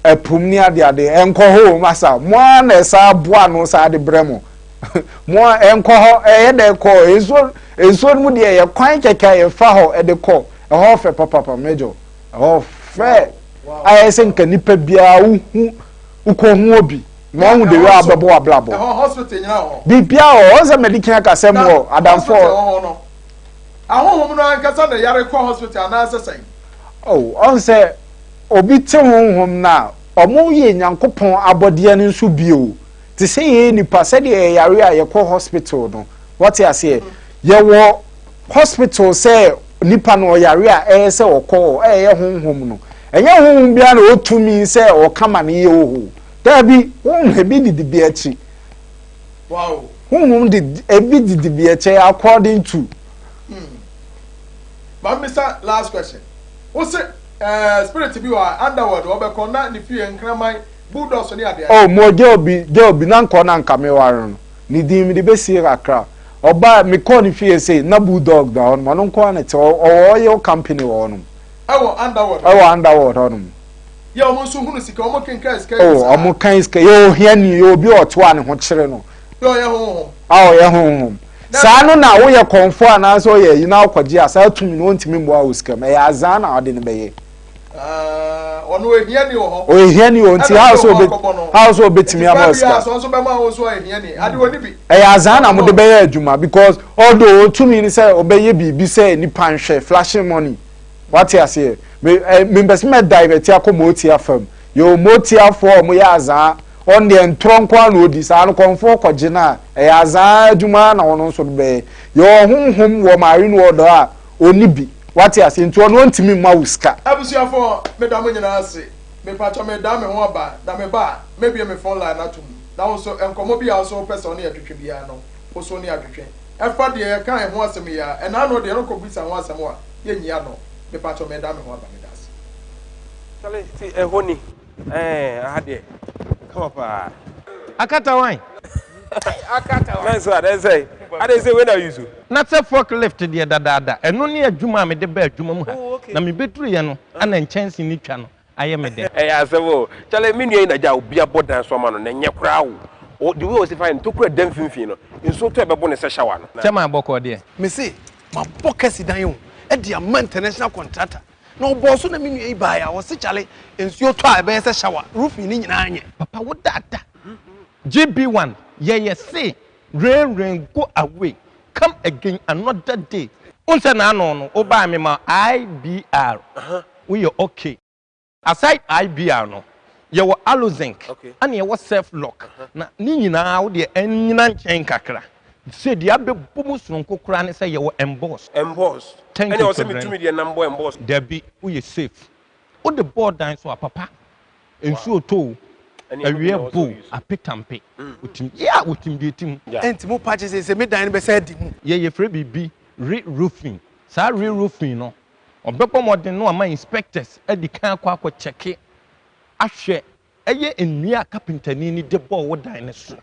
ɛpom ne ade ade ɛnkɔ hɔ o masa mo ara na ɛsa aboa ano saa de brɛ mo mo a ɛnkɔ hɔ ɛyɛ dɛ kɔ nsuo nsuo no mu deɛ yɛ kwan kɛkɛ a yɛfa hɔ ɛde kɔ ɛhɔ fɛ papapa mɛjɔ ɛhɔ fɛ ayɛ sɛ nka nipa biara wohu wokɔ hu obi na ɔhu de wɛ abɛbɔ wabrabɔ Ɛhɔ hospital nyina wɔ hɔ. biribiara wɔ hɔ ɔn sɛ mɛde kan akasɛm Na wɔ adamfo hospital wɔ hɔ no ahonhom no ankasa na yare kɔ hospital anaasɛ sɛn? oh ɔn sɛ obi te honhom no a ɔmo yɛ Nyankopɔn abɔdeɛ no nso bio te sɛ yɛyɛ nipa sɛdeɛ yɛyare a yɛkɔ hospital no wate aseɛ yɛwɔ hospital sɛ nipa no ɔyare a ɛyɛ sɛ ɔkɔ hɔ ɛyɛ honhom no ɛnyɛ honhom biara na ɔtumi sɛ ɔka ma no yɛ oho daabi honhom ebi didi bi akyi Wow. honhom de ebi didi bi akyi according to Mamisa last question. Wo se spirit bi wɔ a underworld wɔbɛkɔ na ne fie nkraman bulldogs ne adeade. Oh, mo girl bi girl bi na nkɔ na nka meware no ne din mede bɛsie kakra ɔbaa mekɔɔ ne fie sei na bulldog da hɔnom ɔno nko ara na ɛte hɔ ɔwɔ oil company wɔ hɔnom Ɛwɔ underworld. ɛwɔ underworld hɔnom. Yɛ wɔn nso hunu sika, wɔn kenkan sika yi Oh, saa. wɔn kan sika. Yɛ ohiani, yɛ obi a ɔte hɔ a ne ho kyere no. Yɛ ɔyɛ honhom. A ɔyɛ honhom. Saa no na woyɛ kɔmfoɔ anaasɛ ɔyɛ ayi na wokɔgye a, saa tumi no ɔntumi mmoa wo sika mu. Ɛyɛ azaa na ɔde no bɛyɛ. Ah, ɔno ohiani wɔ hɔ. Ohiani wɔ nti how so obe how so obetumi ama wo sika. Nti nso bɛma wo nso ayɛ hiani. Ade wɔ ni bi. Ɛyɛ azaa na mode bɛyɛ adwuma because although otumi ni sɛ ɔbɛyɛ biribi sɛ nipa nhwɛ flashing money. Wate aseɛ? Me ɛ me mpɛ sɛ mɛ divert akɔ motia fam. Yɛwɔ motiafoɔ a wɔyɛ azaa. Ɔno deɛ ntorɔ nko ara na ɔdi. Saa no kɔmfoɔ kɔgye no a, ɛyɛ azaa adwuma ara na ɔno nso de bɛyɛ. Yɛwɔ honhom wɔ marine world hɔ a ɔnni bi. Wate aseɛ? Nti ɔno ɔntumi mma wo sika. Abusuafoɔ, meda mo nyinaa ase. Mepakyɛ medan me ho aba na meba a, mɛbue me phone line no ato mu. Na wo nso, nkɔmmɔ bi a wo nso wopɛ sɛ wo ne yɛtwetwe biara no, wo nso wo ne yɛatwetwe. Ɛfa deɛ yɛkae ho asɛm yi ara, ɛna ano deɛ yɛrekɔbisa ho asɛm a, yɛnyi ano. Mepakyɛw meda me ho aba meda ase. Chale ti ɛhɔ ni ɛɛ aha deɛ kama paa. Akata wan? Akata wan. Nice one ɛsɛ adɛ sɛ wei na use. Na sɛ fork lift deɛ dadaada ɛno ne adwuma a mede baa adwuma mu ha na mebɛduruiɛ no ana nkyɛnse no twa no ayɛ me dɛ. Ɛyɛ asɛm o. Chale me nua yi na gya obi abɔ dan so ama no na ɛnyɛ koraa o. O the way ɔsi fa yɛ no tokura da mfimfini no nsuo tɔ ɛbɛbo no sɛ shower no. Kyɛ maa bɔkɔɔ deɛ. Mese mabɔ kɛse dan o de ama international contractor na ɔbɔɔ so na me nua yi baeɛ a ɔse kyale nsuo tɔ a ɛbɛyɛ sɛ shower roofing no nyinaa nyɛ. Papa wo dada GB one yɛyɛ se rain rain go away come again another day. Wohu sɛ n'ano no wo baa me ma IBR woyɛ okay. Aside IBR no, yɛwɔ Alozinc ɛna yɛwɔ Surf Lock na ne nyinaa wo deɛ ɛnyina nkyɛn kakra. Sɛ deɛ abɛbɔ mu sononko koraa ne sɛ yɛwɔ Emboss. Emboss. Thank Ɛna you ɔsɛ Sovereign. metumi deɛ nam bɔ emboss. Dabi, woyɛ safe. Wode bɔɔ dan so a papa, nsuo tɔ o, Ɛne ɛno bi na awia ɔsɛ bɔ o, ɔuse. apetampe, wotim, yeah, wotim deɛ ɛtim. Yeah. Ɛnti mo pakyɛ seesei me dan no bɛsan adi mu? Yɛ yɛfrɛ biribi re-roofing. Saa re-roofing no, Ɔbɛbɔ mmɔden na wama inspectors adi kan akɔ akɔ kyɛke ahwɛ ɛyɛ nnua a kapentani no de bɔɔ wo dan no so.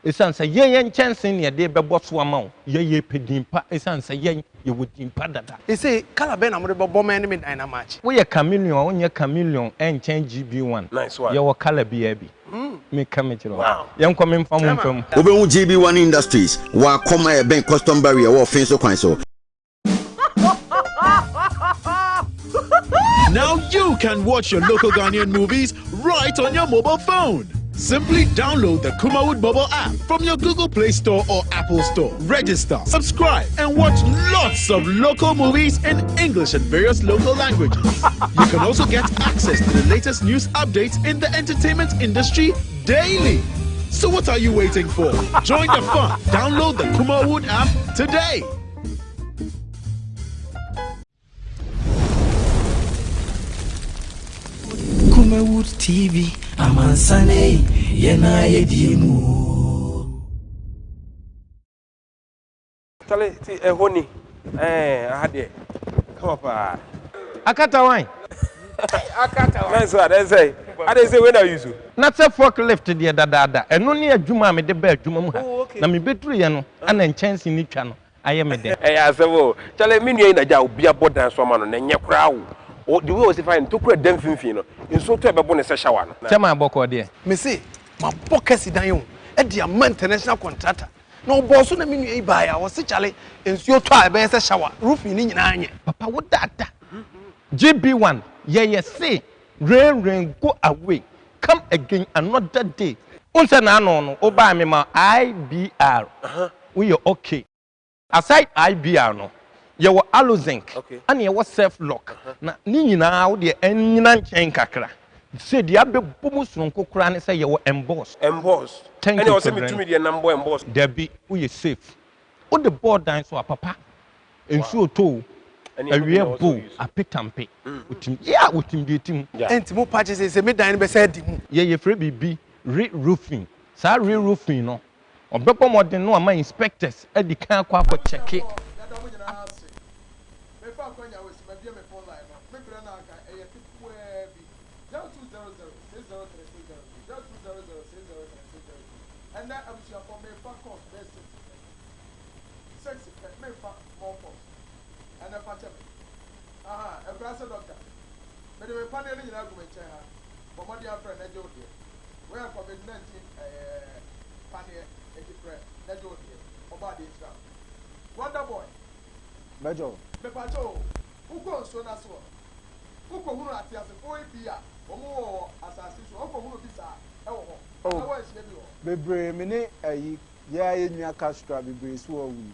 Esiane sɛ yɛn yɛn nkyɛnsee na yɛde rebɛbɔ so ama wo, yɛn yɛpɛ din pa esiane sɛ yɛn yɛwɔ din pa dada. Ese colour bɛn na mode bɛbɔ mɛ ne me dan no amakye? Woyɛ chameleon a wonyɛ chameleon ɛnkyɛn GB1. Nice one. Yɛwɔ colour biara bi. Meka mekyerɛ wo. Yɛnkɔ memfa mo mfa mu. Wobɛhu GB1 Industries wɔ Akɔm a ɛbɛn Custom Barrier wɔ Ɔfenso kwan so. Now you can watch your local Ghanaian movies right on your mobile phone. Simply download the Kumawood mobile app from your Google Play Store or Apple Store. Register, subscribe, and watch lots of local movies in English and various local languages. You can also get access to the latest news updates in the entertainment industry daily. So what are you waiting for? Join the fun. Download the Kumawood app today. Kumawood TV, amansane yɛn a yɛdie mu o. Chale ti ɛhɔ ni ɛɛ aha deɛ kama paa. Akata wan? Akata wan. Nice one ɛsɛ adɛ sɛ wei na use. Na sɛ fork lift deɛ dadaada ɛno ne adwuma a mede baa adwuma mu ha na mebɛduruiɛ no ana nkyɛnse no twa no ayɛ me dɛ. Ɛyɛ asɛm o. Chale me nua yi na gya obi abɔ dan so ama no na ɛnyɛ koraa o. O the way ɔsi fa yɛ no tokura da mfimfini no nsuo tɔ ɛbɛbo no sɛ shower no. Kyɛ maa bɔkɔɔ deɛ. Mese mabɔ kɛse dan o de ama international contractor na ɔbɔɔ so na me nua yi baeɛ a ɔse kyale nsuo tɔ a ɛbɛyɛ sɛ shower roofing no nyinaa nyɛ. Papa wo dada GB one yɛyɛ se rain rain go away come again another day. Wohu sɛ n'ano no wo baa me ma IBR woyɛ okay. Aside IBR no yɛwɔ Alozinc ɛna yɛwɔ Surf Lock na ne nyinaa wo deɛ ɛnyina nkyɛn kakra. Sɛ deɛ abɛbɔ mu sononko koraa ne sɛ yɛwɔ Emboss. Emboss. Thank Ɛna you ɔsɛ Sovereign. metumi deɛ nam bɔ emboss. Dabi woyɛ safe. Wode bɔɔ dan so a papa nsuo tɔ o, Ɛne ɛno bi na awia ɔsɛ bɔ o, ɔuse. apetampe, wotim yeah wotim deɛ ɛtim. Yeah. Ɛnti mo pakyɛ seesei me dan no bɛsan adi mu? Yɛ yɛfrɛ biribi re-roofing. Saa re-roofing no Ɔbɛbɔ mmɔden na wama inspectors adi kan akɔ akɔ kyɛke. Abusuafoɔ yɛda mo nyinaa ase. Mefa akwanya wei so mabue me phone line no, me berɛ no aka ɛyɛ ketewaa bi, 0200 603 602, 0200 603 602. Ɛnnɛ abusuafoɔ mefa calls bɛyɛ six pɛ, six pɛ, memfa more calls ɛnnɛ, fakyɛ me. Ahaa, Akuraase doctor, mede me mpaneɛ no nyinaa agu me nkyɛn ha. Bɔ mmɔden ara frɛ na gye wo deɛ. Wei yɛ covid 19 ɛɛ paneɛ enti frɛ na gye wo deɛ. Ɔbɔ adeɛ nhyira wo. Wonder boy. Major. Mepakyɛ o, wokɔ nsuo no ase hɔ no, wokɔhunu ateasefoɔ yi bi a wɔn wɔ wɔ asase so a, wokɔhunu bi saa ɛwɔ hɔ Oh, anaa woanhyia bi wɔ hɔ? bebree, me ne ayi, yɛ a yɛ nua Castro a bebree so wawu yi.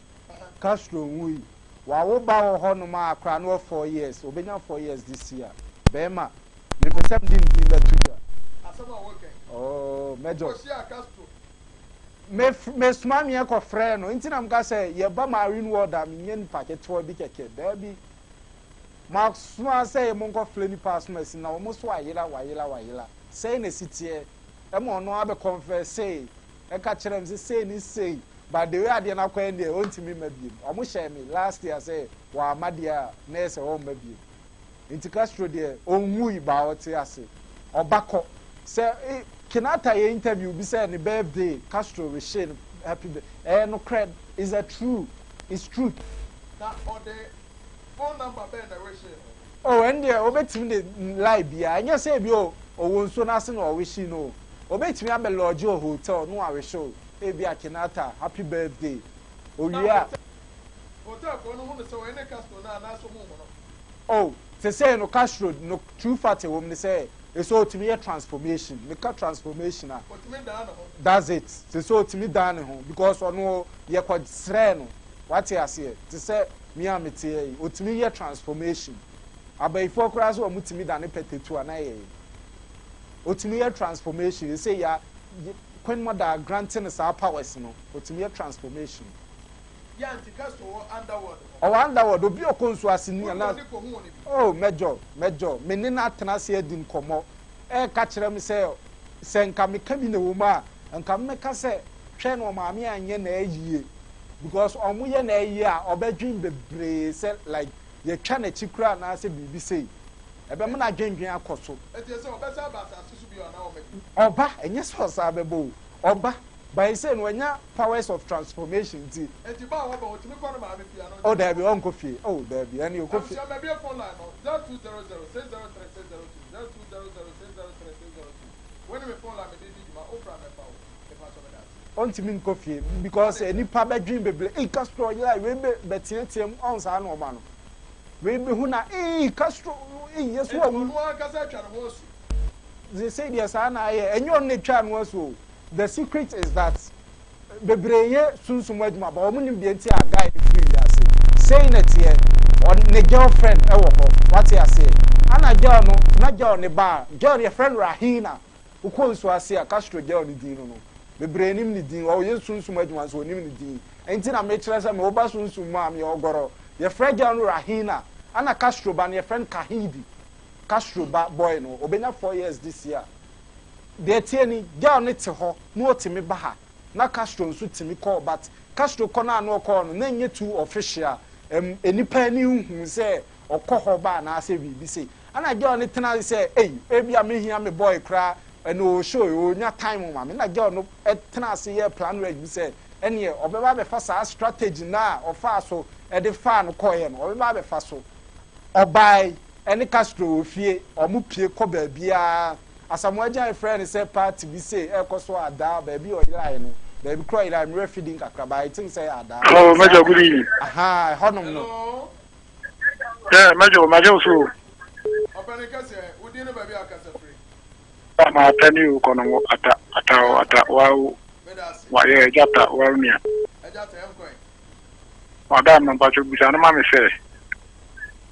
Castro nwui. Wawo ba wɔ hɔ nom a akora no wɔ 4 years, obenya 4 years this year. Bɛrima, mepɛ sɛ mede ne din bɛto dwa. Asɛm a wɔka yi. Oh, Major. Wokɔhyiaa Castro. Me mesoma meɛ kɔfrɛ no nti na meka sɛ yɛba marine world a menyɛ nipa ketewa bi kɛkɛ daabi masoma sɛ monkɔfrɛ nipa asoma si na wɔn so ayera wayera wayera sɛi na esi teɛ ɛma ɔno abɛ confess ɛka kyerɛ m sɛ sei ne sei, but the way adeɛ no akɔyɛ deɛ, ɔntumi mma biem. Ɔmo hyɛ me last year sɛ wama deɛ a na yɛ sɛ ɔmma biem. Nti Castro deɛ, ɔnwui baa, ɔte ase, ɔba kɔ sɛ Kinata yɛ interview bi sɛ ne birthday Castro wish no happy birthday. Ɛyɛ nokorɛ, is a true, is truth. Na ɔde phone number bɛn na wish no? Oh, ɛn deɛ obetumi de lie bia ɛnyɛ sɛ ebi o ɔwɔ nsuo n'ase na ɔwish no o. Obetumi abɛ lodge wɔ hotel no awish o, ebi a Kinata happy birthday, Na owie a. Hotel foɔ no hu no sɛ ɔyɛ ne Castro no anaasɛ ɔmo hu no? Oh, te sɛ no Castro no, true fact ɛwɔ mu ne sɛ ɛsɛ otumi yɛ transformation. Meka transformation a, Otumi dan ne ho. That's it. Te sɛ otumi dan ne ho because ɔno yɛkɔ srɛ no, wate aseɛ? Te sɛ me a mete yi, otumi yɛ transformation. Abayifoɔ koraa sɛ wɔn tumi dane pɛtɛtu a na yɛ otumi yɛ transformation. Ɛsɛ ya Queen Mother grant no saa powers no, otumi yɛ transformation. Yɛ nti Castro wɔ underworld hɔ? Ɔwɔ underworld. Obi ɔkɔ nsuo ase ni Wode ana w'ani kɔhu no bi? Oh, mɛjɔ mɛjɔ me ne no atena ase adi nkɔmmɔ, ɛɛka kyerɛ me sɛ nka meka bi na ɛwɔ mu a, nka mmɛka sɛ hwɛ no ɔmaame anyɛ na ɛyie because ɔmo yɛ na ɛyie a, ɔbɛdwen bebree sɛ like yɛtwa n'akyi koraa anaasɛ biribi sei ɛbɛma no adwendwen akɔ so. Enti sɛ ɔbɛsa aba asase so bio anaa ɔma bi? Ɔba, ɛnyɛ sɛ ɔsan bɛbɔ o, ɔba by sɛ no wanya powers of transformation nti. Enti ba a wɔba, ɔtumi kɔ ne maame fie anaa? Oh ɔtumi daabi, ɔnkɔ fie. Oh daabi, ɛne ɔkɔ fie. Abusua, mabie phone line no, 0200 603 602, 0200 603 602. Wei ne me phone line mede di dwuma, wofra mɛfa wo. Mepa kyɛw, meda ase. Ɔntumi nkɔ fie because nipa bɛdwen bebree, ei, Castro ɔyera, wei bɛ bɛteateam ɔn saa nneɛma no, wei bɛhu na ei, Castro, ei, yɛso Enti awu. Ɔno ankasa atwa ne ho asu? Sɛ deɛ saa na ayɛ, ɛnyɛ ɔno na etwa ne ho asu o. The secret is that bebree yɛ sunsum adwuma ba, wɔn nim deɛ nti a guy no firi wiase. Sei na teɛ, ɔn ne girlfriend ɛwɔ hɔ, wate aseɛ? Ana girl no na girl ne ba a, girl no yɛfrɛ no Rahina. Wokɔ nsuo ase a, Castro girl ne din no, bebree nim ne din. Ɔyɛ sunsum adwuma nso onim ne din, nti na mekyerɛ sɛ me woba sunsum mu a, meyɛ ɔgɔrɔ. Yɛfrɛ girl no Rahina, ana Castro ba no yɛfrɛ no Kahidi. Castro ba boy no obenya 4 years this year. Deɛ tie ni, girl no te hɔ na ɔtumi ba ha na Castro nso tumi kɔ, but Castro kɔ no a na ɔkɔɔ no na nyɛ too official, nipa ani nhu sɛ ɔkɔ hɔ ba anaasɛ biribi sei. Ana girl no tena ase sɛ ei, ebi a mehia me boy koraa ɛna ɔhyɛ ɔnya time ma me, na girl no tena ase yɛ plan work bi sɛ ɛneɛ ɔbɛba abɛfa saa strategy na a ɔfaa so ɛde faa no kɔɔɛ no, ɔbɛba abɛfa so. Ɔbaa ɛne Castro wɔ fie, ɔmo pie kɔ baabiara. Asamoah Gyan frɛ no sɛ party bi sei ɛkɔ so Adaa baabi a ɔyeraeɛ no, baabi koro ɔyeraeɛ, mmerɛ fidi nkakra, but I think sɛ ɛyɛ Adaa. Oh, Major, good evening. Aha, ɛhɔnom no. Hello. Yeah, Major, Major so. Ɔpɛni kɛseɛ, wo din ne baabi a akasa firi? Ma ata ni o kɔnɔ ngo ata ata o ata wa o Meda ase. Wa yɛ ɛgya ta wa o nua. Ɛgya ta, yɛnkɔ ɛ. Madam no, mpatsɔ bisa no ma me sɛ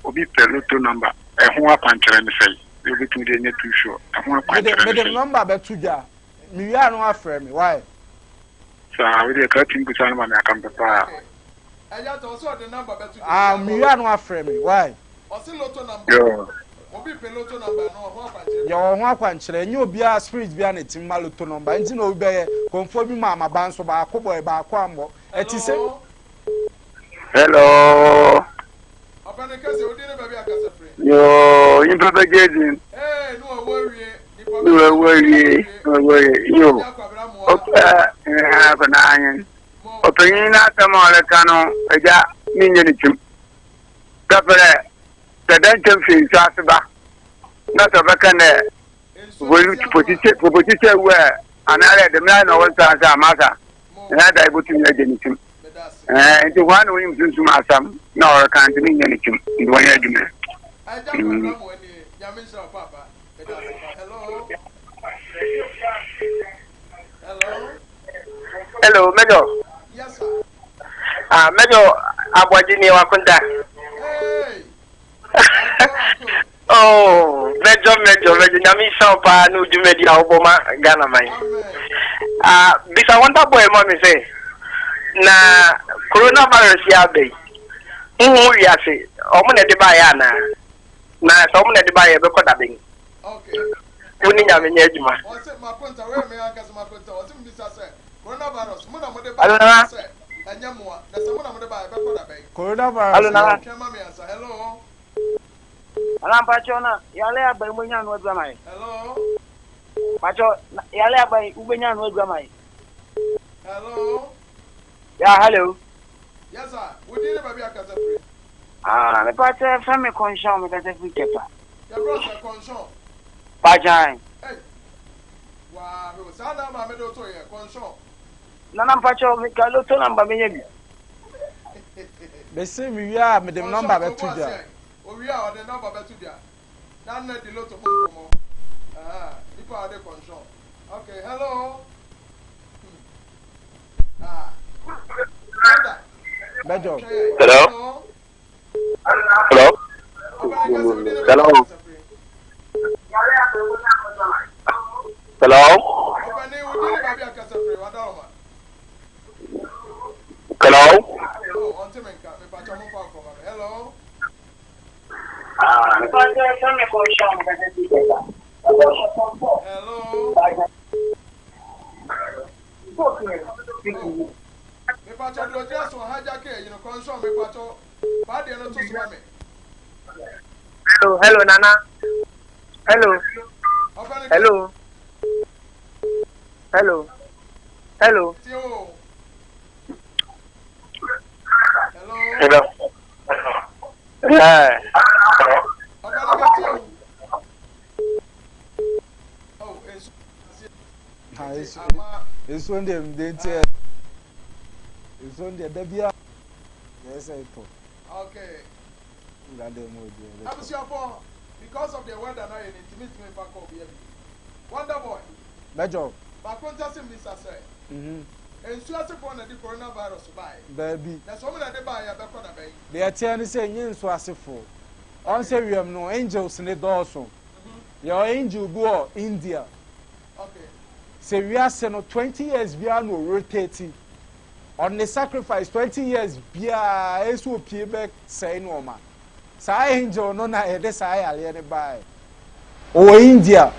obi pɛ lotto number, ɛho akwankyerɛ ne sɛn? Sɛ obetumi de anya too sure, ɛho mede akwankyerɛ ne mede sɛn? Number bɛto dwa, mewia no afrɛ me why. Saa wo deɛ kaa tumi bisa no ma me aka mpɛ paa. Okay. Ɛgya ta, ɔsɛ ɔde number bɛto dwa. Ah, mewia no afrɛ me why. Ɔse lotto number. Yo. Obi pɛ lotto number no, ɔho akwankyerɛ bi? Yɛwɔ ho akwankyerɛ. Ɛnyɛ obiara spirit bia na ɛtumi ma lotto number nti na obi bɛyɛ kɔnfoɔ bi ma amaba nso baako bɔ baako ammɔ ɛte sɛ. Hello. Hello. Ɔpɛni kɛseɛ, wo din ne baabi a akasa firi? Yo, nyimpa bɛgye dzin. Ee, ne wawu awie. Nipa Ne wawu awie, ne wawu awie. Yo. Ɛgya Kwabena Amoah. Ɔpɛ ɛɛ akɔna anyen. Mo. Ɔpanyin n'asɛm a ɔreka no, agya menyɛ ne kyim. Tɛpɛrɛ sɛ dɛ nkyɛm fi nsu ase ba na sɛ ɔbɛka dɛ. Poposisi ewu a anaadɛ dɛm na na ɔwɔ nsa nsa amasa na da ebotum na agye ne kyim. Ɛɛ nti hɔ a na onyim sunsum asɛm na ɔreka nti ne nyɛ ne kyim nti wɔnyɛ adwuma. Hello, Major. Yes, sir. Ah, Major Aboagye ni wakonta. Hey. Oh, Major, Major, Major. Nyame nhyira wo paa ne wo dwumadi a wobɔ ma Ghana man. Ah, bisa Wonder Boy ma me sɛ na coronavirus yi aba yi, honhom wiase, ɔmo na ɛde baeɛ anaa? Na sɛ ɔmo na ɛde baeɛ ɛbɛkɔ da bɛn? Wo ne Nyame nyɛ adwuma. Hello, Nana. Coronavirus Hello, Nana. Hello. Nana mpakyɛw na yale aba yi wobɛnya ano aduru ama yɛ. Hello. Mpakyɛw na yale aba yi wobɛnya ano aduru ama yɛ. Hello. Ya hello. Yes sir. Wo din ne baabi akasa firi. Ah, me pakyɛ fɛ me kɔnhyɔn me kasa firi Tepa. Yɛfrɛ sɛ kɔnhyɔn. Pakyan. Hey. Waa hwɛ saa na maame de to yɛ kɔnhyɔn. Nana mpakyɛw me ka loto namba menya bi. Mese mewie a mede me nɔmba bɛto dwa. Owie a ɔde nɔmba bɛto dwa. Na nna di loto ho nkɔmmɔ. Aha, nipa a ɔde kɔnhyɔn. Okay, hello. Hmm. Ah. Wanda. Bɛjɔ. Hello. Hello. Hello. Hello. Hello. Hello. Mepakyɛ deɛ ɔgyina so ɔhajake yi no kɔnsɔn mepakyɛ fa adeɛ no to so ma me. Hello, hello, Nana. Hello. Hello. Hello. Hello. Hello. Yeah. Nsuo deɛ mede nti nsuo deɛ da bi a yɛ sɛ ɛtɔ. Okay. Wurade mu obi ɛbɛtɔ. Abusuafo, because of the weather na yɛ ne ntumi ntumi nfa kɔ obi abi. Wonder boy. Mɛjɔ. Baako ntase mmisa sɛ. Nsuo asefoɔ na de coronavirus baeɛ. Baabi. Na sɛ wɔn na de baeɛ a ɛbɛkɔ da bɛn? Deɛ ɛteɛ ne sɛ nye nsuo asefoɔ. Ɔn sɛ wiem no angels ne dɔɔso. Yɛwɔ angel bi wɔ India. Okay. Sɛ wiase no 20 years biara na ɔrotate. Ɔne sacrifice 20 years biara ɛsɛ opie bɛ sɛe nneɛma. Saa angel no na yɛde saa yareɛ no baeɛ. Ɔwɔ India.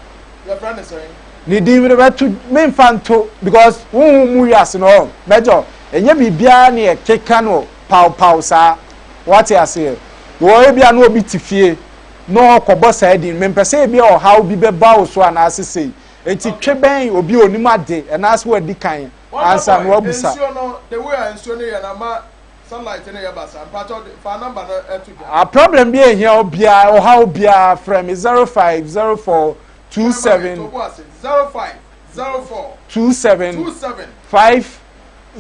Yɛfrɛ no sɛn? Ne din mede bɛto memfa nto because honhom mu wiase no ɔ mɛgye ɛnyɛ biribiara ne yɛkeka no pawpaw saa wate aseɛ wɔ ebia na obi te fie na ɔkɔbɔ saa din mempɛ sɛ ebia ɔhaw bi bɛba wo so anaasɛ sei nti twe bɛn obi a onim ade ɛnaasɛ wadi kan ansa na wabusa. Nsuo no the way a nsuo no yɛ na ma sunlight no yɛ basa mpakyɛw fa number no ɛto dwa. A problem bi ehia obiara ɔhaw biara frɛ me 0504 27 0504 27 27 5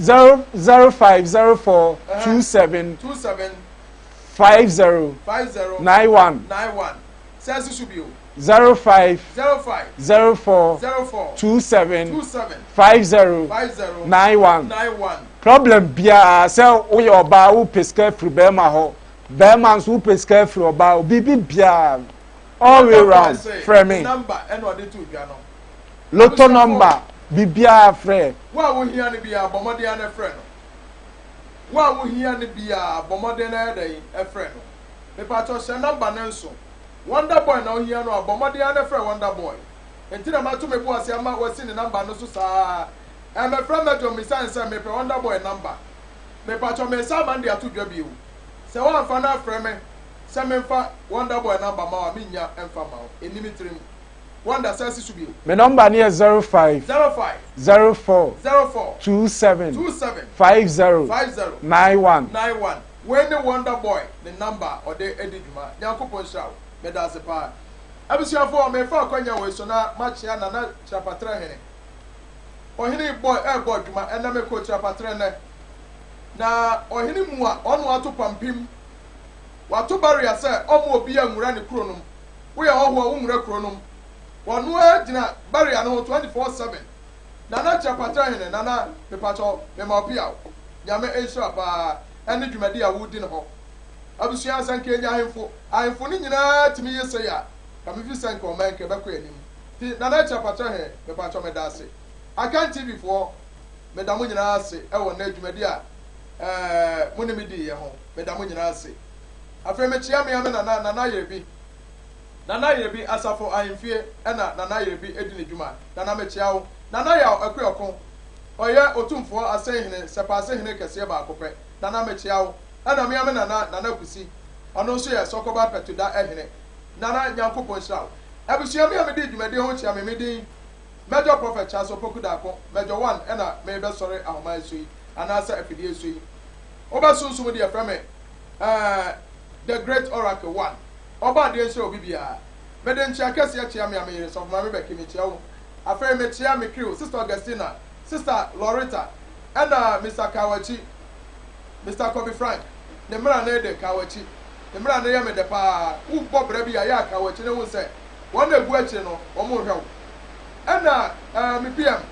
0 0504 27 27 50 50 91 91 sɛ susu bio. 05 05 04 04 27 27 50 50 91 91. Problem biara sɛ woyɛ ɔbaa wopɛ sika afiri bɛrima hɔ bɛrima nso wopɛ sika afiri ɔbaa hɔ biribi biara all way round frɛ me. Number ɛna ɔde to dwa no. Lotto number biribiara frɛ. Wo a wohia no biara bɔ mmɔden ara frɛ no. Wo a wohia no biara bɔ mmɔden na yɛ dɛn frɛ no. Mepakyɛw hyɛ number no nso. Wonder boy na ohia no a bɔ mmɔden ara na frɛ Wonder boy. Nti na mato me bo ase ama wasi ne number no so saa. Ɛmɛfrɛ mɛdwo mmisa no sɛ mepɛ Wonder boy number. Mepakyɛw mesan ama no de ato dwa bio. Sɛ woamfa no afrɛ me sɛ memfa Wonder boy number ma wo a mennya mfa mma wo. Ɛnni me tirim. Wonder san si so bio. Me number no yɛ 05 05 04 04 27 27 50 50 91. 91. Wei ne Wonder boy ne number a ɔde adi dwuma. Nyankopɔn nhyira wo. Meda ase paa. Abusuafoɔ, merefa akwanya wei so na makyea Nana Kyirapatrɛ Hene. Ɔhene yi bɔ ɛrebɔ adwuma ɛnnɛ mekɔɔ Kyirapatrɛ nnɛ. Na ɔhene mua ɔno ato pampim. Wato barrier sɛ ɔmma obiara nwura ne kuro nom. Woyɛ hɔhoɔ a wonwura kuro nom. Ɔno ara gyina barrier no ho 24/7. Nana Kyirapatrɛ Hene, Nana mepakyɛw mema wo piaw. Nyame nhyira paa ɛne dwumadi a woredi no hɔ. Abusua, sɛ nka yɛnya ahemfo, ahemfo no nyinaa tumi ye sei a, nka mefi sɛ nka ɔman nka ɛbɛkɔ anim. Nti Nana Akyira he, mepakyɛw meda ase. Akan TV foɔ, meda mo nyinaa ase wɔ nnɛ dwumadi a ɛɛ mo ne me diiɛ ho. Meda mo nyinaa ase. Afei mekyea me ara me Nana, Nana Yerebi. Nana Yerebi, Asafo Ahemfie ɛna Nana Yerebi di ne dwuma. Nana mekyea wo. Nana Yaw Akuoko, ɔyɛ Otumfoɔ Asenhene, Sɛpaase Hene kɛseɛ baako pɛ. Nana mekyea wo. Ɛna me ara me nana, Nana Kusi, ɔno nso yɛ Sɔkɔba Pɛtuda hene. Nana, Nyankopɔn nhyira wo. Abusua, me a medii dwumadie ho kyea me, me din Major Prophet Charles Opoku Darko, Major One ɛna merebɛsɔre ahoma yi so yi, anaasɛ afidie yi so yi. Wobɛ sunsum deɛ frɛ me eh, The Great Oracle One. Ɔba adeɛ nhyira obi biara. Mede nkyea kɛseɛ kyea me a me yere, Sɔfo Maame Becky, mekyea wo. Afei mekyea me crew, Sister Augustina, Sister Loretta, ɛna Mister Kawakyi. Mister Kobe Frank, ne mmara no de, ka w'akyi. Ne mmara no yɛ me dɛ paa. Wobɔ bra bi a, yɛ a ka w'akyi na hu sɛ wɔn a egu akyire no, wɔn rehwɛ wo. Ɛna eh, me PM,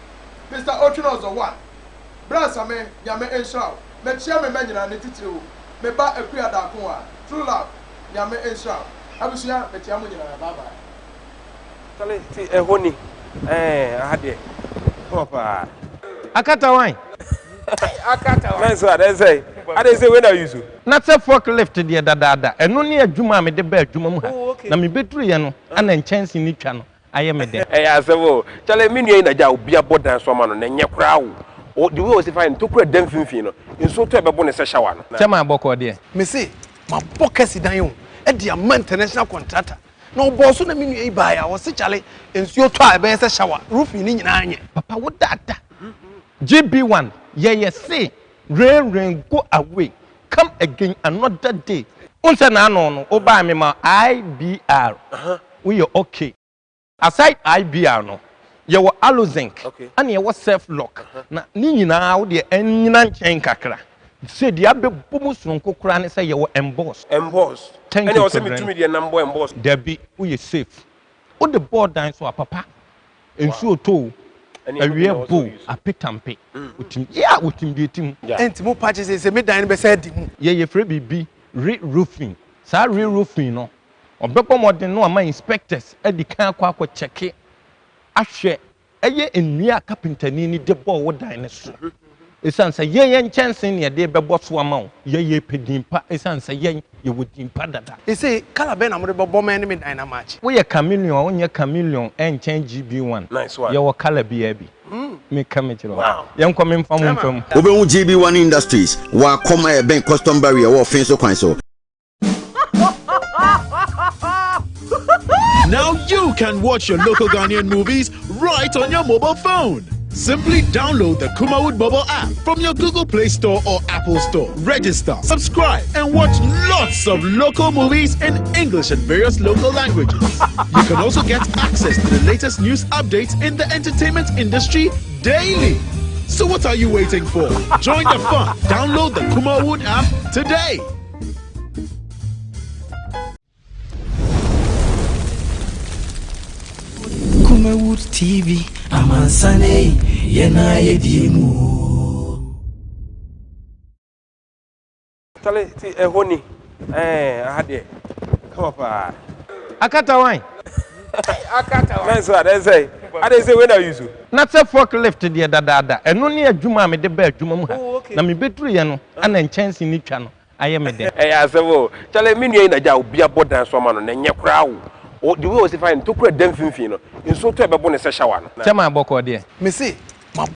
Mister Otwene One, Bra Same, Nyame nhyira wo. Mekyea me mma nyinaa, ne titiriw, me ba Akua Darkoa, True Love, Nyame nhyira wo. Abusua, mekyea mo nyinaa. Bye bye. Chale ti ɛhɔ ni ɛɛ aha deɛ kama paa. Akata wan? Akata wan. Nice one ɛsɛ ade sɛ wei na use. Na sɛ fork lift deɛ dadaada ɛno ne adwuma a mede baa adwuma mu ha na mebɛduruiɛ no ana nkyɛnse no twa no ayɛ me dɛ. Ɛyɛ asɛm o chale me nua yi na gya obi abɔ dan so ama no na ɛnyɛ koraa o the way ɔsi fa yɛ no tokura da mfimfini no nsuo tɔ ɛbɛbo no sɛ shower no. Kyɛ maa bɔkɔɔ deɛ. Mese mabɔ kɛse dan o de ama international contractor Na ɔbɔɔ so na me nua yi baeɛ a ɔse kyale nsuo tɔ a ɛbɛyɛ sɛ shower, roofing no nyinaa nyɛ. Papa wo dada GB one yɛyɛ se rain rain go away come again another day. Wohu sɛ n'ano no wo baa me ma IBR wo yɛ ok. Aside IBR no yɛwɔ Alozinc ɛna yɛwɔ Self lock na ne nyinaa wo deɛ ɛnyina nkyɛn kakra. Sɛ deɛ abɛbɔ mu soronko koraa ne sɛ yɛwɔ emboss. Emboss. Thank Ɛnna you ɔsɛ Reverend. metumi deɛ nam bɔ emboss. Dabi, woyɛ safe. Wode bɔɔ dan so a, papa, nsuo tɔ o, Ɛnna ɛno bi na awia ɔsɛ bɔ o, ɔuse. apetampe, wotim, yeah, wotim deɛ ɛtim. Yeah. Ɛnti mo pa kyɛ sɛ me dan no bɛsan adi mu. Yɛ yɛfrɛ biribi re-roofing. Saa re-roofing no, wɔbɛbɔ mmɔden na wɔama inspectors adi kan akɔ akɔ kyɛke ahwɛ Ɛyɛ nnua a kapentani no de bɔɔ wo dan no so. Esiane sɛ yɛn yɛn nkyɛnsee na yɛde rebɛbɔ so ama wo, yɛn yɛrepɛ din pa esiane sɛ yɛn yɛwɔ din pa dada. Ese colour bɛn na mode bɛbɔ me ne me dan no amakye? Woyɛ chameleon a wonyɛ chameleon ɛnkyɛn GB one. Nice one. Yɛwɔ colour biara bi. Meka mekyerɛ wo. Yɛnkɔ memfa mo mfa mu. Wobɛhu GB One Industries wɔ Akɔm a ɛbɛn Custom Barrier wɔ Ɔfee so kwan so. Now you can watch your local Ghanaian movies right on your mobile phone. Simply download the Kumawood mobile app from your Google Play Store or Apple Store. Register, subscribe, and watch lots of local movies in English and various local languages. You can also get access to the latest news updates in the entertainment industry daily. So what are you waiting for? Join the fun. Download the Kumawood app today. Kumawood TV, amansan ei, yɛn a yɛdie mu o. Chale ti ɛhɔ ni ɛɛ aha deɛ kama paa. Akata wan? Akata wan. Nice one ɛsɛ ade sɛ wei na use. Na sɛ fork lift deɛ dadaada ɛno ne adwuma a mede baa adwuma mu ha na mebɛduruiɛ no ana nkyɛnse no twa no ayɛ me dɛ. Ɛyɛ asɛm o. Chale me nua yi na gya obi abɔ dan so ama no na ɛnyɛ koraa o. The way ɔsi fa yɛ no tokura da mfimfini no nsuo tɔ ɛbɛbo no sɛ shower no. Kyɛ maa bɔkɔɔ deɛ. Mese.